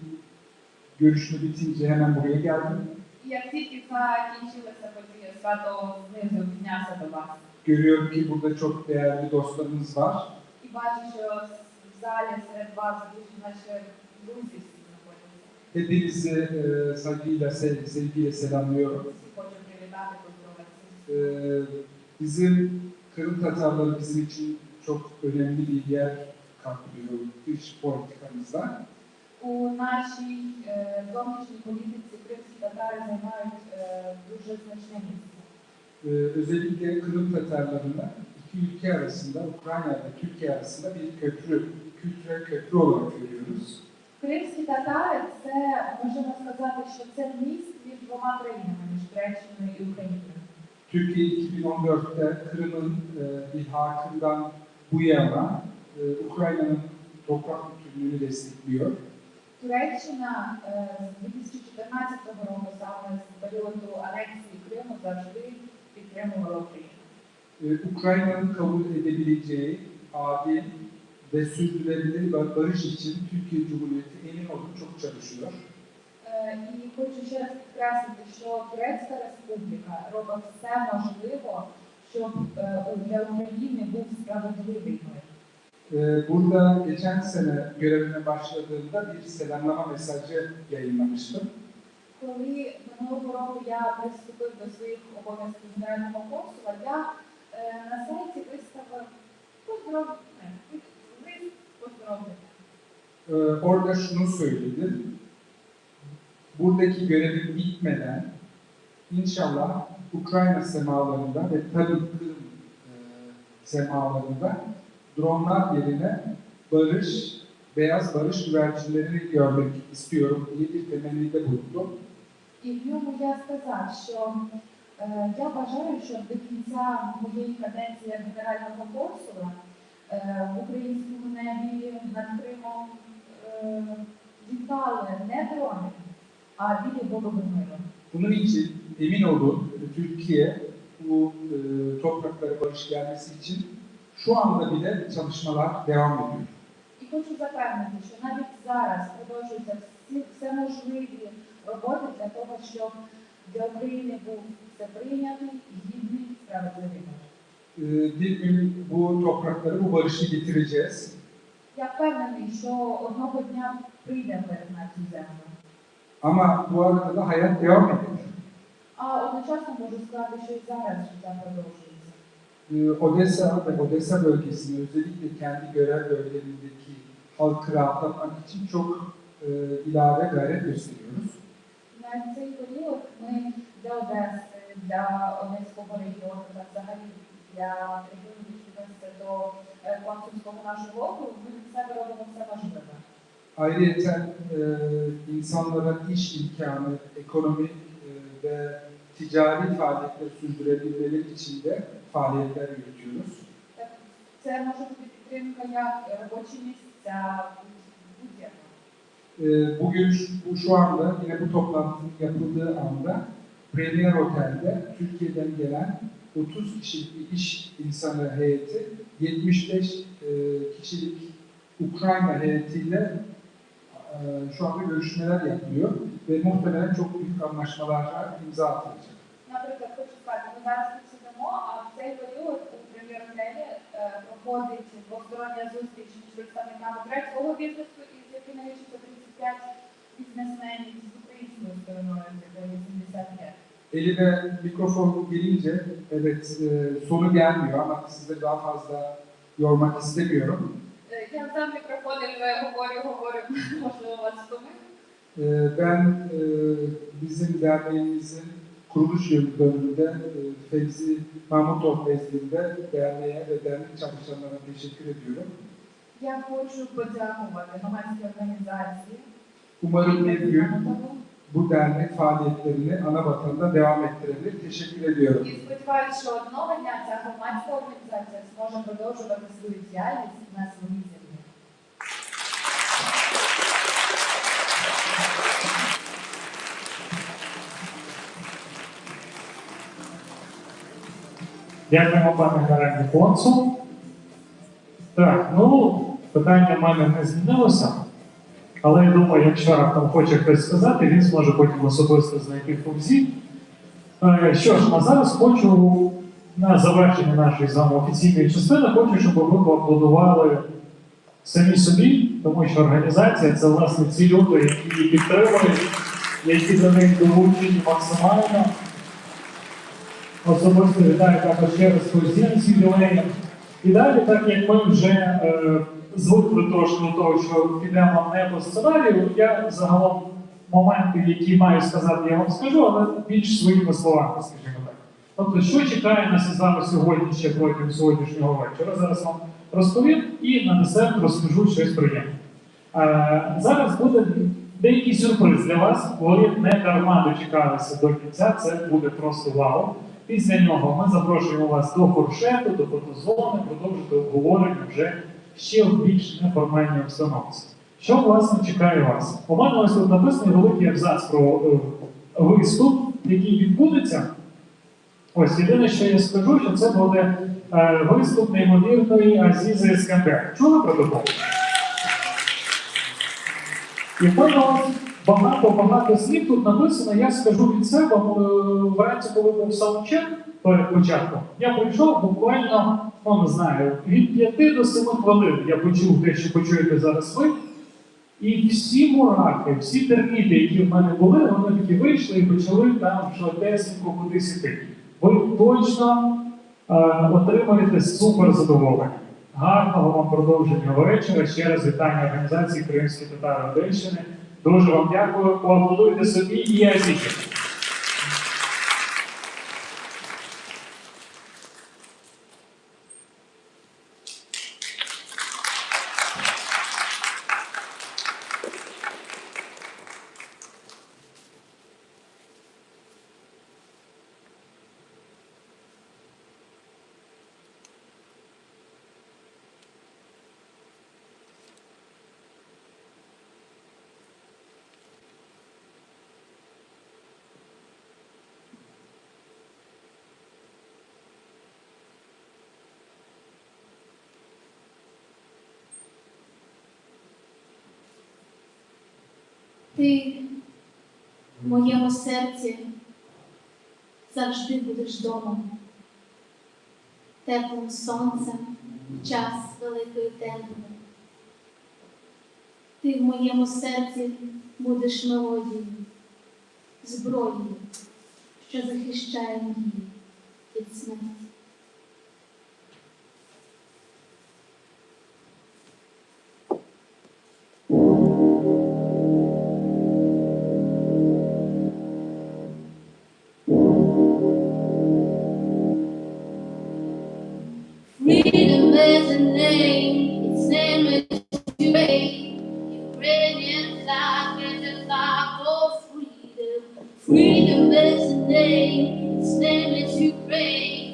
görüşme bitince hemen buraya geldim. І як тільки закінчилася подія свято, знизу піднявся до вас. Görüyorum ki burada çok değerli dostlarımız var. І бачу, що в залі серед вас дуже наші друзі всі знаходяться. Hepinizi e, saygıyla, sev- sevgiyle selamlıyorum. Всі хочу привітати, поздоровити. E, bizim Kırım Tatarları bizim için çok önemli bir yer kaplıyor dış politikamızda. У нашій е, зовнішній політиці кримські татари займають е, дуже значне місце. E, özellikle Kırım Tatarlarını iki ülke arasında, Ukrayna ile Türkiye arasında bir köprü, kültürel köprü olarak görüyoruz. Кримські татари це можемо сказати, що це міст між двома країнами, між Туреччиною і Україною. Türkiye 2014'te Kırım'ın e, ilhakından bu yana e, Ukrayna'nın toprak bütünlüğünü destekliyor. Туреччина е, з 2014 року, саме з періоду анексії Криму, завжди підтримувала Україну. E, Ukrayna'nın kabul edebileceği adil ve sürdürülebilir barış için Türkiye Cumhuriyeti emin olun çok çalışıyor. Е, І хочу ще раз підкреслити, що Турецька Республіка робить все можливе, щоб е, для України був справедливий мир. E, Burada geçen sene görevime başladığımda bir selamlama mesajı yayınlamıştım. Коли минулого року я приступив до своїх обов'язків генерального консула, я е, на сайті виставив поздоров... е, лист поздоровлення. E, E, orada şunu söyledim. Buradaki görevim bitmeden inşallah Ukrayna semalarında ve tabii Kırım e, semalarında dronlar yerine barış, beyaz barış güvercinlerini görmek istiyorum diye bir temennide bulundum. І в ньому я сказав, що е, я бажаю, щоб до кінця моєї каденції як генерального консула е, в українському небі над Кримом е, літали не дрони, а білі голуби миру. Bunun için emin olun Türkiye bu e, topraklara barış gelmesi için şu anda bile çalışmalar devam ediyor. І хочу запевнити, що навіть зараз продовжуються всі все можливі роботи для того, щоб для України був все прийнятий, гідний, справедливий мир. E, bir gün bu topraklara bu barışı getireceğiz. Я впевнений, що одного дня прийде мир на цю землю. Ama bu arada da hayat devam ediyor. А одночасно можу сказати, що і зараз життя продовжується. Ee, Odessa ve Odessa bölgesini özellikle kendi görev bölgemindeki halkı rahatlatmak için çok e, ilave gayret gösteriyoruz. На цей період ми для Одеси, для Одеського регіону та взагалі для регіону, які відносяться до е, консульського нашого округу, ми від себе робимо все можливе. Ayrıca e, insanlara iş imkanı, ekonomik e, ve ticari faaliyetleri sürdürebilmeleri için de faaliyetler yürütüyoruz. Так, це може бути підтримка як робочі місця, будь- будь-яка. E, Bugün şu, bu şu anda yine bu toplantının yapıldığı anda Premier Otel'de Türkiye'den gelen 30 kişilik bir iş insanı heyeti 75 e, kişilik Ukrayna heyetiyle e, şu anda görüşmeler yapılıyor ve muhtemelen çok büyük anlaşmalara imza atılacak. Наприклад, хочу сказати, ми зараз тут сидимо, а в цей період у прем'єр-отелі е, проходить двостороння зустріч між представниками турецького бізнесу, із якими налічується 35 бізнесменів, з українською стороною, з якої 85. Elime mikrofon gelince evet e, sonu gelmiyor ama sizleri daha fazla yormak istemiyorum. Е, Я взяв мікрофон і вже говорю, говорю, можливо, вас втомив. Ee, Ben e, bizim derneğimizin kuruluş yıl dönümünde e, Fevzi Mahmutov nezdinde derneğe ve dernek çalışanlarına teşekkür ediyorum. Я хочу подякувати громадській організації. Umarım bir gün bu dernek faaliyetlerini ana vatanda devam ettirebilir. Teşekkür ediyorum. І сподіваюся, що одного дня ця громадська організація зможе продовжувати свою діяльність на своїй землі. Дякуємо, пане генеральний консул. Так, ну, питання в мене не змінилося, але я думаю, якщо раптом хоче хтось сказати, він зможе потім особисто знайти Фовзі. Е, Що ж, а зараз хочу на завершення нашої з вами офіційної частини, хочу, щоб ви поаплодували самі собі, тому що організація це власне ці люди, які її підтримують, які до них долучені максимально. Особисто вітаю також ще раз Фовзі з ювілеєм. І далі, так як ми вже е, звикли трошки до того, що підемо не по сценарію, я загалом моменти, які маю сказати, я вам скажу, але більш своїми словами, скажімо так. Тобто, що чекає нас із вами сьогодні ще протягом сьогоднішнього вечора, зараз вам розповім і на десерт розкажу щось приємне. Е, зараз буде деякий сюрприз для вас. Ви не дарма дочекалися до кінця, це буде просто вау. Після нього ми запрошуємо вас до фуршету, до фотозони, продовжити обговорення вже ще в більш неформальній обстановці. Що, власне, чекає вас? У мене ось тут написаний великий абзац про е, виступ, який відбудеться. Ось єдине, що я скажу, що це буде е, виступ неймовірної Азізи Ескандер. Чули про таку? І в мене ось багато-багато слів тут написано, я скажу від себе, е, вранці, коли був саундчек перед початком, я прийшов буквально, ну не знаю, від 5 до 7 хвилин я почув те, що почуєте зараз ви. І всі мурахи, всі терміти, які в мене були, вони такі вийшли і почали там швидесенько кудись іти. Ви точно е, отримаєте супер задоволення. Гарного вам продовження вечора. Ще раз вітання організації Кримські татари Одещини. Дуже вам дякую. Поаплодуйте собі і Азізі. Ти в моєму серці завжди будеш домом, теплим сонцем в час великої темряви. Ти в моєму серці будеш мелодією, зброєю, що захищає мрії від смерті. Freedom is a name, its name is Ukraine. Ukrainian flag is a flag of freedom. Freedom is a name, its name is Ukraine.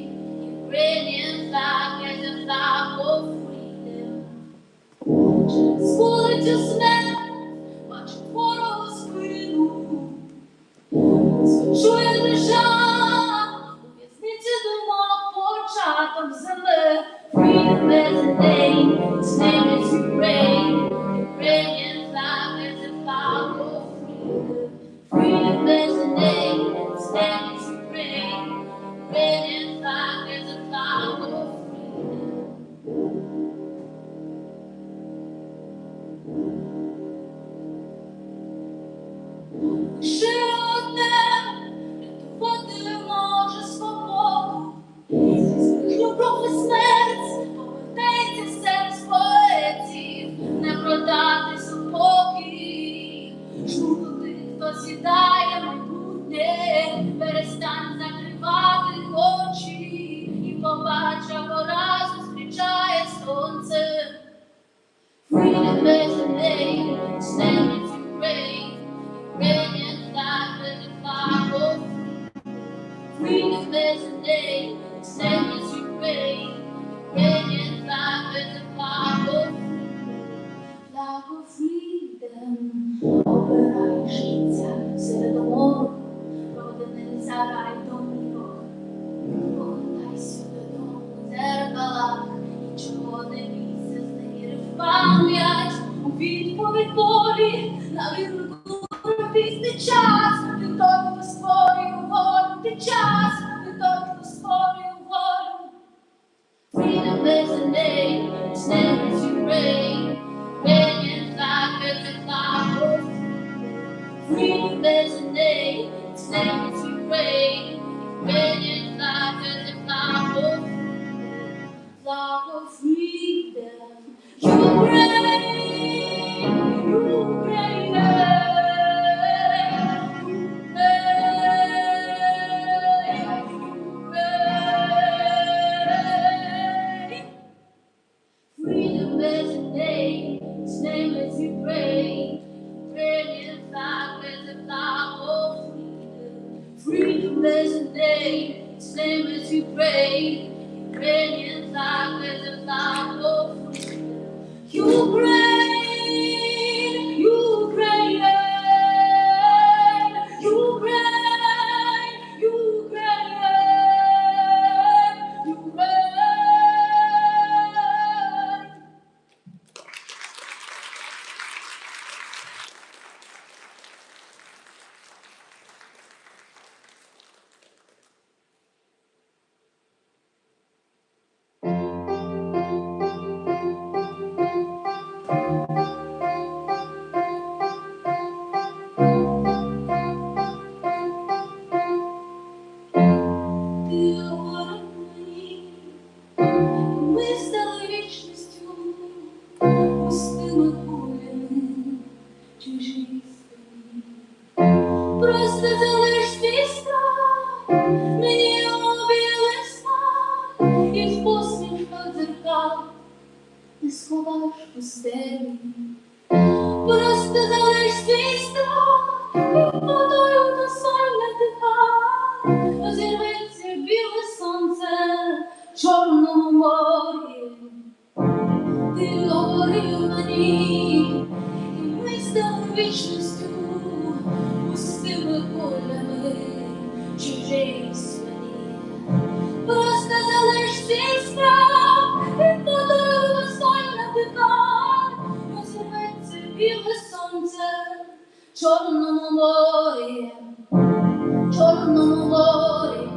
Ukrainian flag is a flag of freedom. Через вулицю смерть, бачить ворогу спину. Чує держава, у в'язниці думок початок зими. Freedom is a name, its name is Ukraine. Ukrainian flag is a flag of freedom. Freedom is a name, its name is Ukraine. Ukrainian flag is a flag of freedom. Лише одне рятувати може свободу. Крізь брехню кров і смерть повертається серць поетів, не продати супокій. Жду, коли хто з'їдає майбутнє, перестань закривати очі і побач, або раз зустрічає сонце. Freedom is a name, its name is Ukraine. Ukrainian flag is a flag of freedom. Freedom is a name, its name is Ukraine. Ukrainian flag is a flag of freedom. Flag of freedom. Обирай життя серед мору, родини сарай домівок. Повертайся додому в зеркалах, нічого не бійся, зневіри в пам'ять. У відповідь болі на вірну пізний час. Ти той, хто створює волю, ти час, ти той, хто створює волю. Freedom is a name, its name is Ukraine. Ukrainian flag is a flag of freedom. Freedom is a name, its name is Ukraine. Ukrainian flag is a flag of freedom. Flag of freedom. Ukraine, Ukraine, Ukraine. Freedom is a name, its name is Ukraine. Ukrainian flag is a flag of freedom. Freedom is a name, its name is Ukraine. Ukrainian flag is a flag of freedom. Ukraine, Ukraine, Ukraine, Ukraine, Ukraine. ти сховаєш в пустелі. Просто залиш свій страх під водою дозволь дихай, розірветься біле сонце в чорному морі. Ти говорив мені, і ми стали вічністю, пустими полями чужій свині. Просто залиш свій страх під водою дозволь дихай, розірветься біле сонце в чорному морі, чорному морі,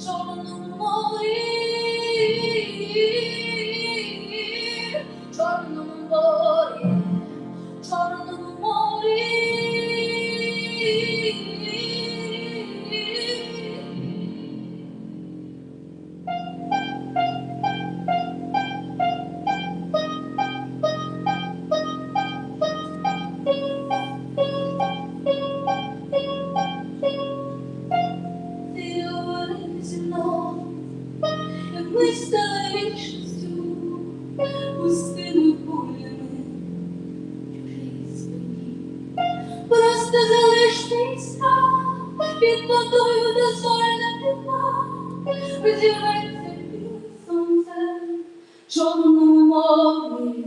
чорному морі, чорному морі, чорному морі. Ти говорив зі мною, як ми стали вічністю, пустими полями чужій спині. Просто залиш свій страх, під водою дозволь дихай, розірветься біле сонце в чорному морі.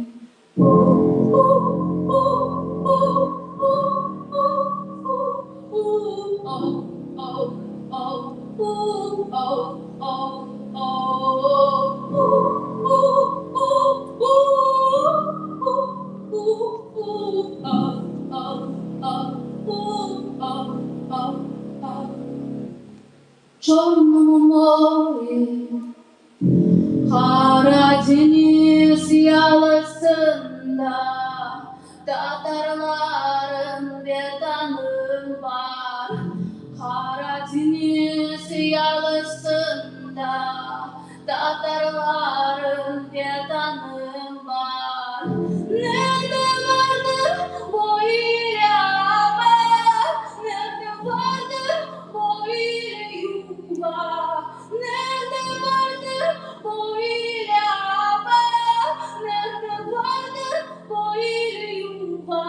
Чорному морі Karadeniz yalısında Tatarların vatanı var. Karadeniz yalısında Tatarların vatanı var. Nerede vardır böyle haber? Nerede vardır böyle yuva? Nerede vardır böyle haber? Nerede vardır böyle yuva?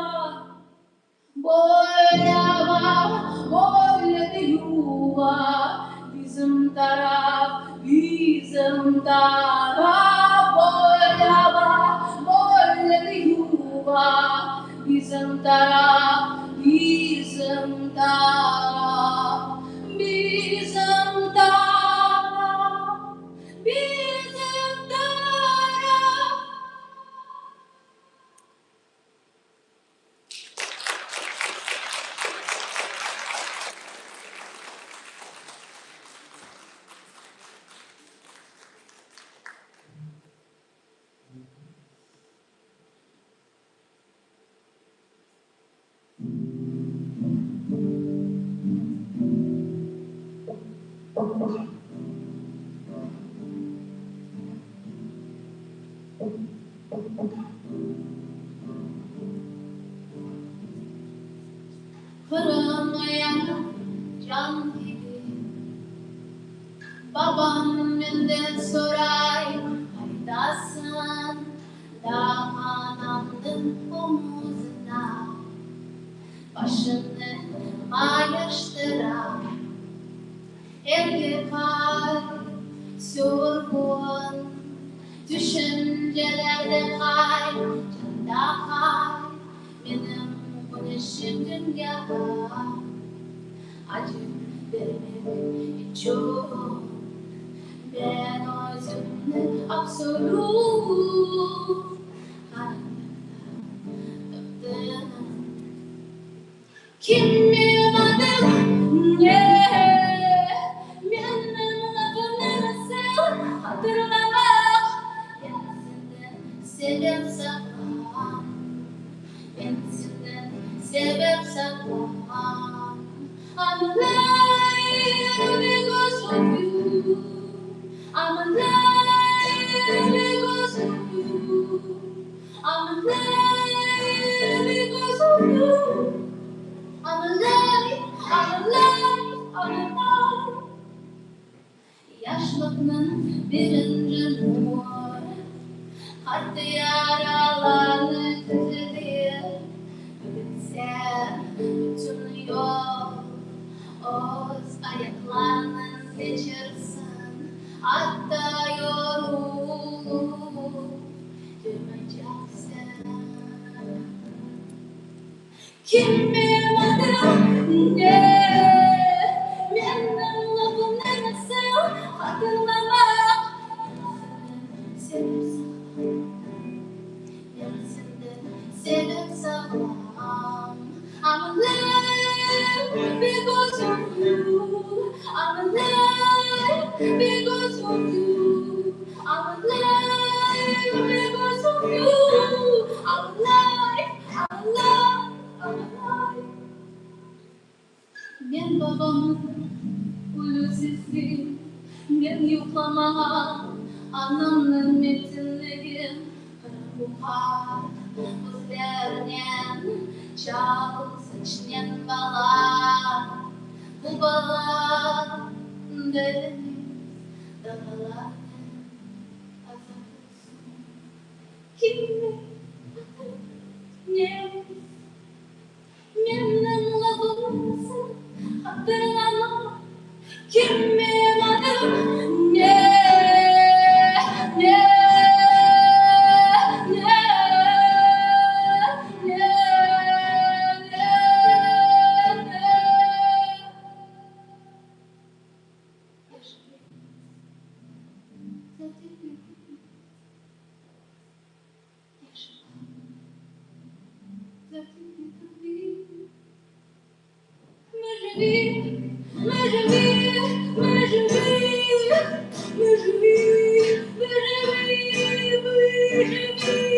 Böyle var, böyle de yuva. Bizim taraf, bizim taraf. Böyle var, böyle de yuva. Bizim taraf, bizim taraf. Bizim taraf, bizim taraf. Kırılmayan cam gibi Babam benden soray haydasın Daha anamın omuzuna Başını mayıştıra Evde kal sorgun Düşüncelerde kay, canda kay Benim güneşim dünya Acı vermek için Ben özümde absolut Karanlıkta taptım Kimim adım ne? Benim lafım nasıl hatırlamak Ben senden sebep saklam Ben senden sebep saklam I'm alive because of you I'm alive because of you I'm alive because of you I'm alive, I'm alive, I'm alive Yaşlık'ın birinci nur. Qattı yaralarnı tüzetir. Bugün sen bütün yol öz ayaqlarınen keçersiñ, atta yoruluv duymaycaqsıñ. Kimim adım ne? Menim lafımnı nasıl hatırlamaq? Men senden sebep sağlam, Men senden sebep sağlam. I'm alive because of you. I'm alive because of you. I'm alive because of you. I'm alive, I'm alive, I'm alive. Men babamnıñ ölü sesi, men yuqlamağan anamnıñ metinligi, Qırım bu qart közlernen, çal saçnen bala, bu bala deñiz dalğalarnen azat olsun. Kimim adım ne? Menim lafımnı nasıl hatırlamaq? Kimim adım ne? Ne? Ne? Ne? Ne? Ne? Ya живий завдяки тобі. Я жива завдяки тобі. Ми живі, ми живі, ми живі, ми живі, ми живі, ми живі.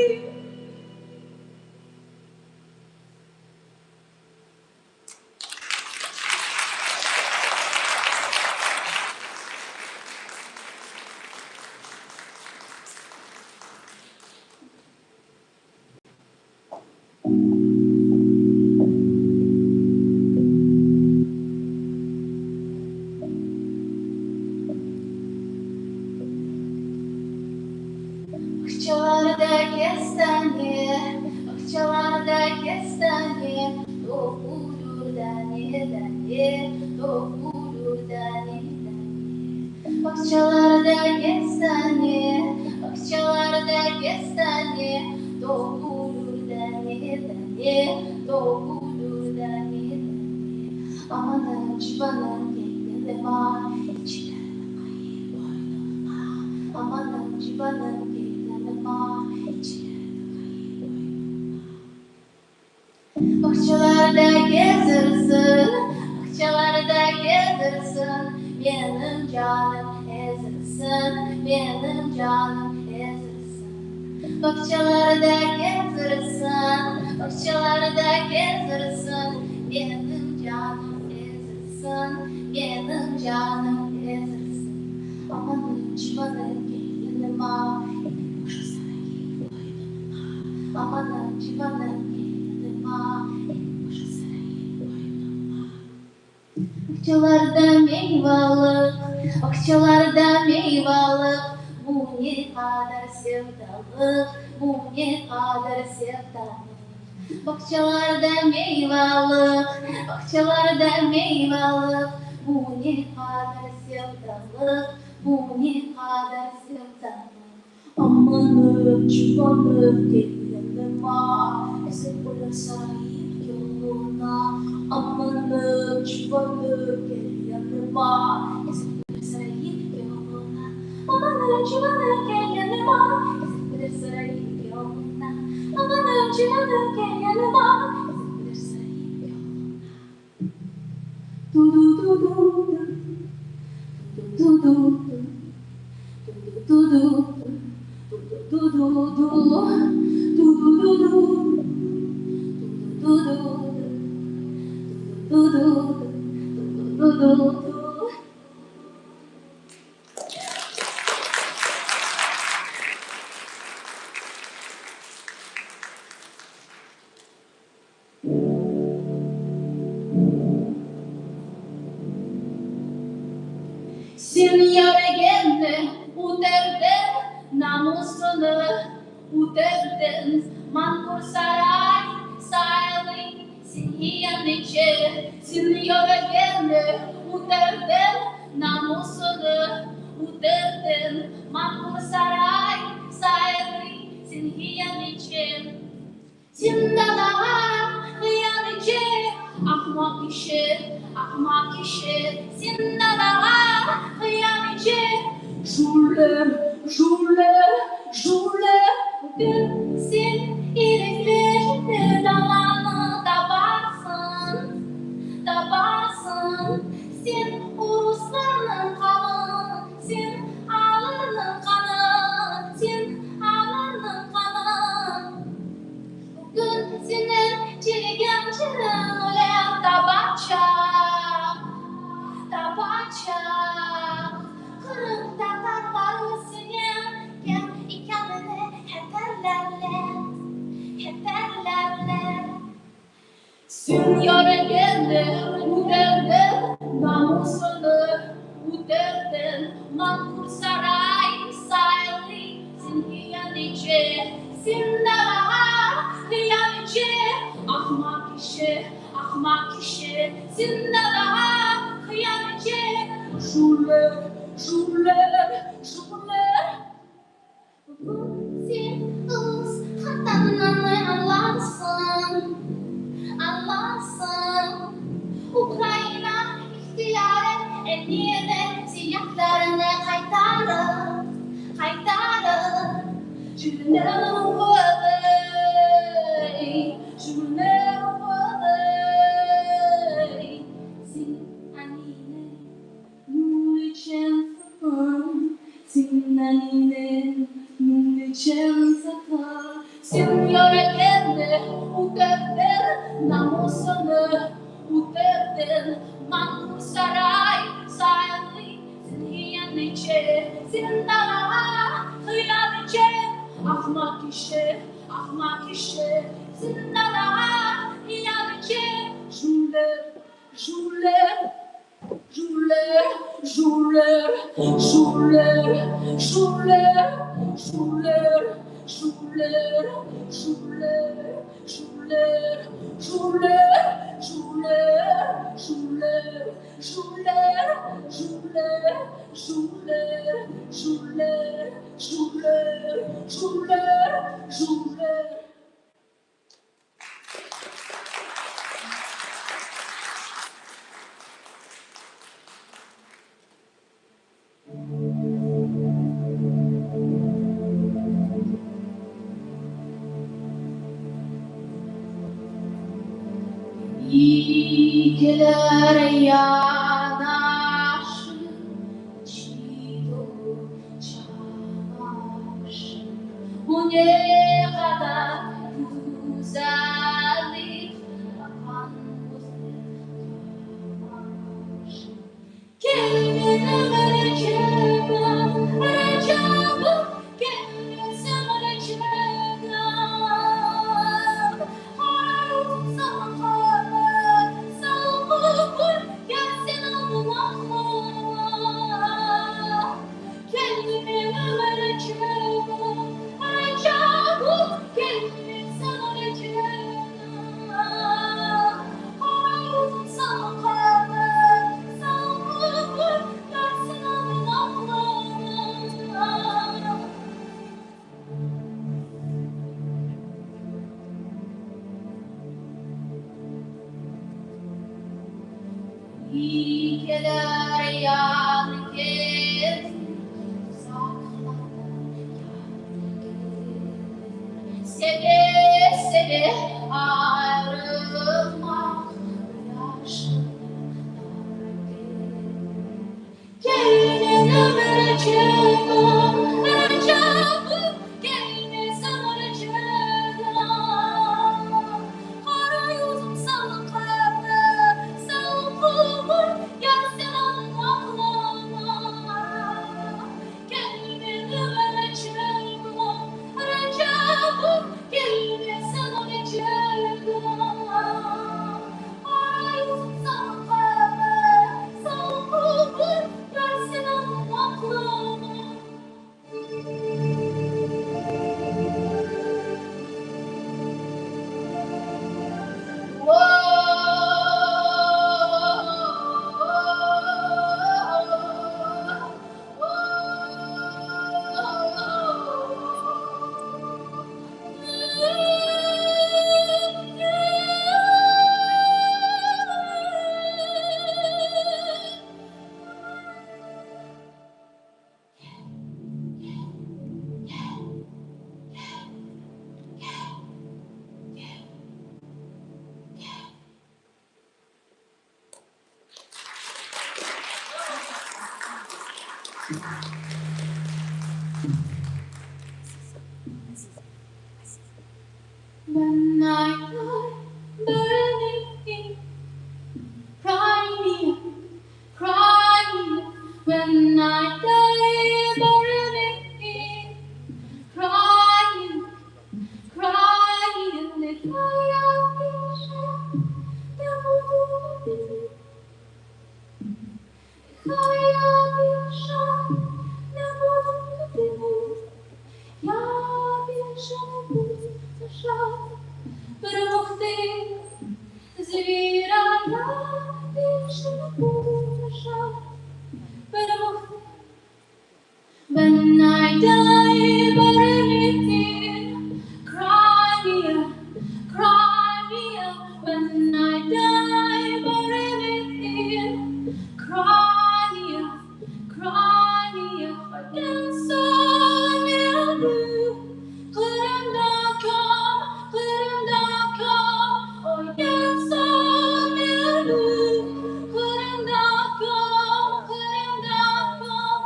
Bağçalarda kestane, bağçalarda kestane, Toqulur dane dane, toqulur dane dane. Bağçalarda kestane, bağçalarda kestane, Toqulur dane dane, toqulur dane dane. Amanım civanım gel yanıma, İçilerine kayıp boynuma. Amanım civanım gel yanıma, İçilerine kayıp boynuma. Bağçalarda gezirsiñ, bağçalarda gezirsiñ, Menim canım ezirsiñ, menim canım ezirsiñ. Bağçalarda gezirsiñ, bağçalarda gezirsiñ, Menim canım ezirsiñ, menim canım ezirsiñ. Amanım civanım gel yanıma, İpek quşu sarayım qoynuma. Amanım civanım gel yanıma, İpek quşu sarayım qoynuma. Bağçalarda meyvalıq, bağçalarda meyvalıq, Bu ne qadar sevdalıq, bu ne qadar sevdalıq. Bağçalarda meyvalıq, bağçalarda meyvalıq, Bu ne qadar sevdalıq, bu ne qadar sevdalıq. Amanım, civanım, gel yanıma, Esip ölür sarayım yoluna. Amanım, civanım, gel yanıma, Esip ölür sarayım yoluna. Amanım, civanım, gel yanıma, Esip ölür sarayım yoluna. Amanım, civanım, gel yanıma, Esip ölür sarayım yoluna. Du-du-du-du-du, du-du-du-du, du-du-du-du, du-du-du-du, du-du-du-du, du-du-du-du, du-du-du-du, du-du-du-du. Sen yöregenni üterden namusını. Uterden mankur saray saylı Sen hıyanetçi, sen yöregeni Uterden namusını Uterden mankur saray saylı Sen hıyanetçi, Zindalağa hıyanetçi, Ahmaq işi, ahmaq işi, Zindalağa hıyanetçi, Juller, juller, juller, Bugün sen ilikleşip dalanı tabarsıñ, tabarsıñ. Sen uruslarnıñ qanı, sen alarnıñ qanı, sen alarnıñ qanı. Bugün seniñ çirigen çiriñ ölen tabacaq, tabacaq. Qırım tatarları seniñ kim ekenini hatırlarlar, hatırlarlar. Sen yöregeni üterdiñ, namusını üterdiñ, Mankur saray saylı, sen hıyanetçi, sen davağa hıyanetçi, Ahmaq işi, ahmaq işi, sen davağa hıyanetçi, Juller, juller, juller. Bugün sen öz hatañnı añlarsıñ, añlarsıñ. Ukraina ihtiyarı eline silâhlarını qaytarır, qaytarır. Sen anine Sen yöregeni üterdiñ, namusını üterdiñ, Mankur saray saylı, sen hıyanetçi, sen davağa hıyanetçi, Ahmaq işi, ahmaq işi, sen davağa hıyanetçi, Juller, juller, juller, juller, juller, juller, juller, juller, juller, juller, juller, juller, juller, juller, juller, juller, juller, juller, juller, juller. Kelir yanaşıp çamaşır. Bu ne qadar güzellik, baqqan közler qamaşır. Kel menim Recepim, Recepim, kelmesem Recepim. Qara yüzüm saña qabar, salğır, gelsen aldın aqlıma. Kel menim Recepim, Recepim, kelmesem Recepim. Qara yüzüm saña qabar, salğır, gelsen aldın aqlıma. Kelir yan gelir, uzaqlardan yar gelir. Seve seve ayrılmaq bir aşqına dar gelir. Kel menim Recepim, Recepim, kelmesem Recepim. Qara yüzüm saña qabar, salğır, gelsen aldın aqlıma. Kel menim Recepim, Recepim, kelmesem Recepim. Qara yüzüm saña qabar, salğır, gelsen aldın aqlıma. When I die, bury me in Crimea, Crimea. When I die, bury me in Crimea, Crimea. Нехай я більше не буду людиною. Нехай я більше не буду людиною. Я більше не буду бажати перемогти звіра. Я більше не буду бажати перемогти. When I die, bury me in Crimea, Crimea. When I die, bury me in Crimea, Crimea. Одеса не Qırımda köm, Qırımda köm, Odessa ne Qırımda köm, Qırımda köm.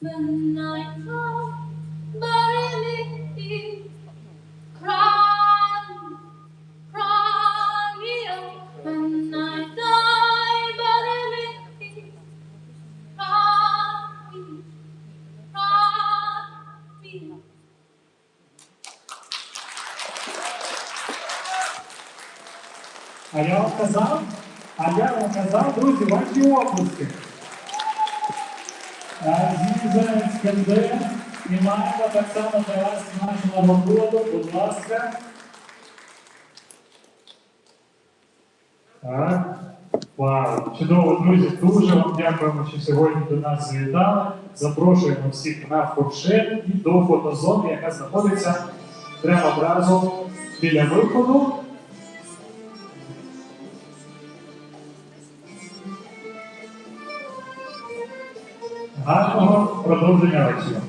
When I die, bury me in Crimea, Crimea. When I die, bury me in Crimea, Crimea. А я вам казав, а я вам казав, друзі, ваші оплески. Азіза Іскандер, і маємо так само для вас нашу нагороду, будь ласка. Так. Вау, чудово, друзі, дуже вам дякуємо, що сьогодні до нас завітали. Запрошуємо всіх на фуршет і до фотозони, яка знаходиться прямо одразу біля виходу. Гарного продовження вечора.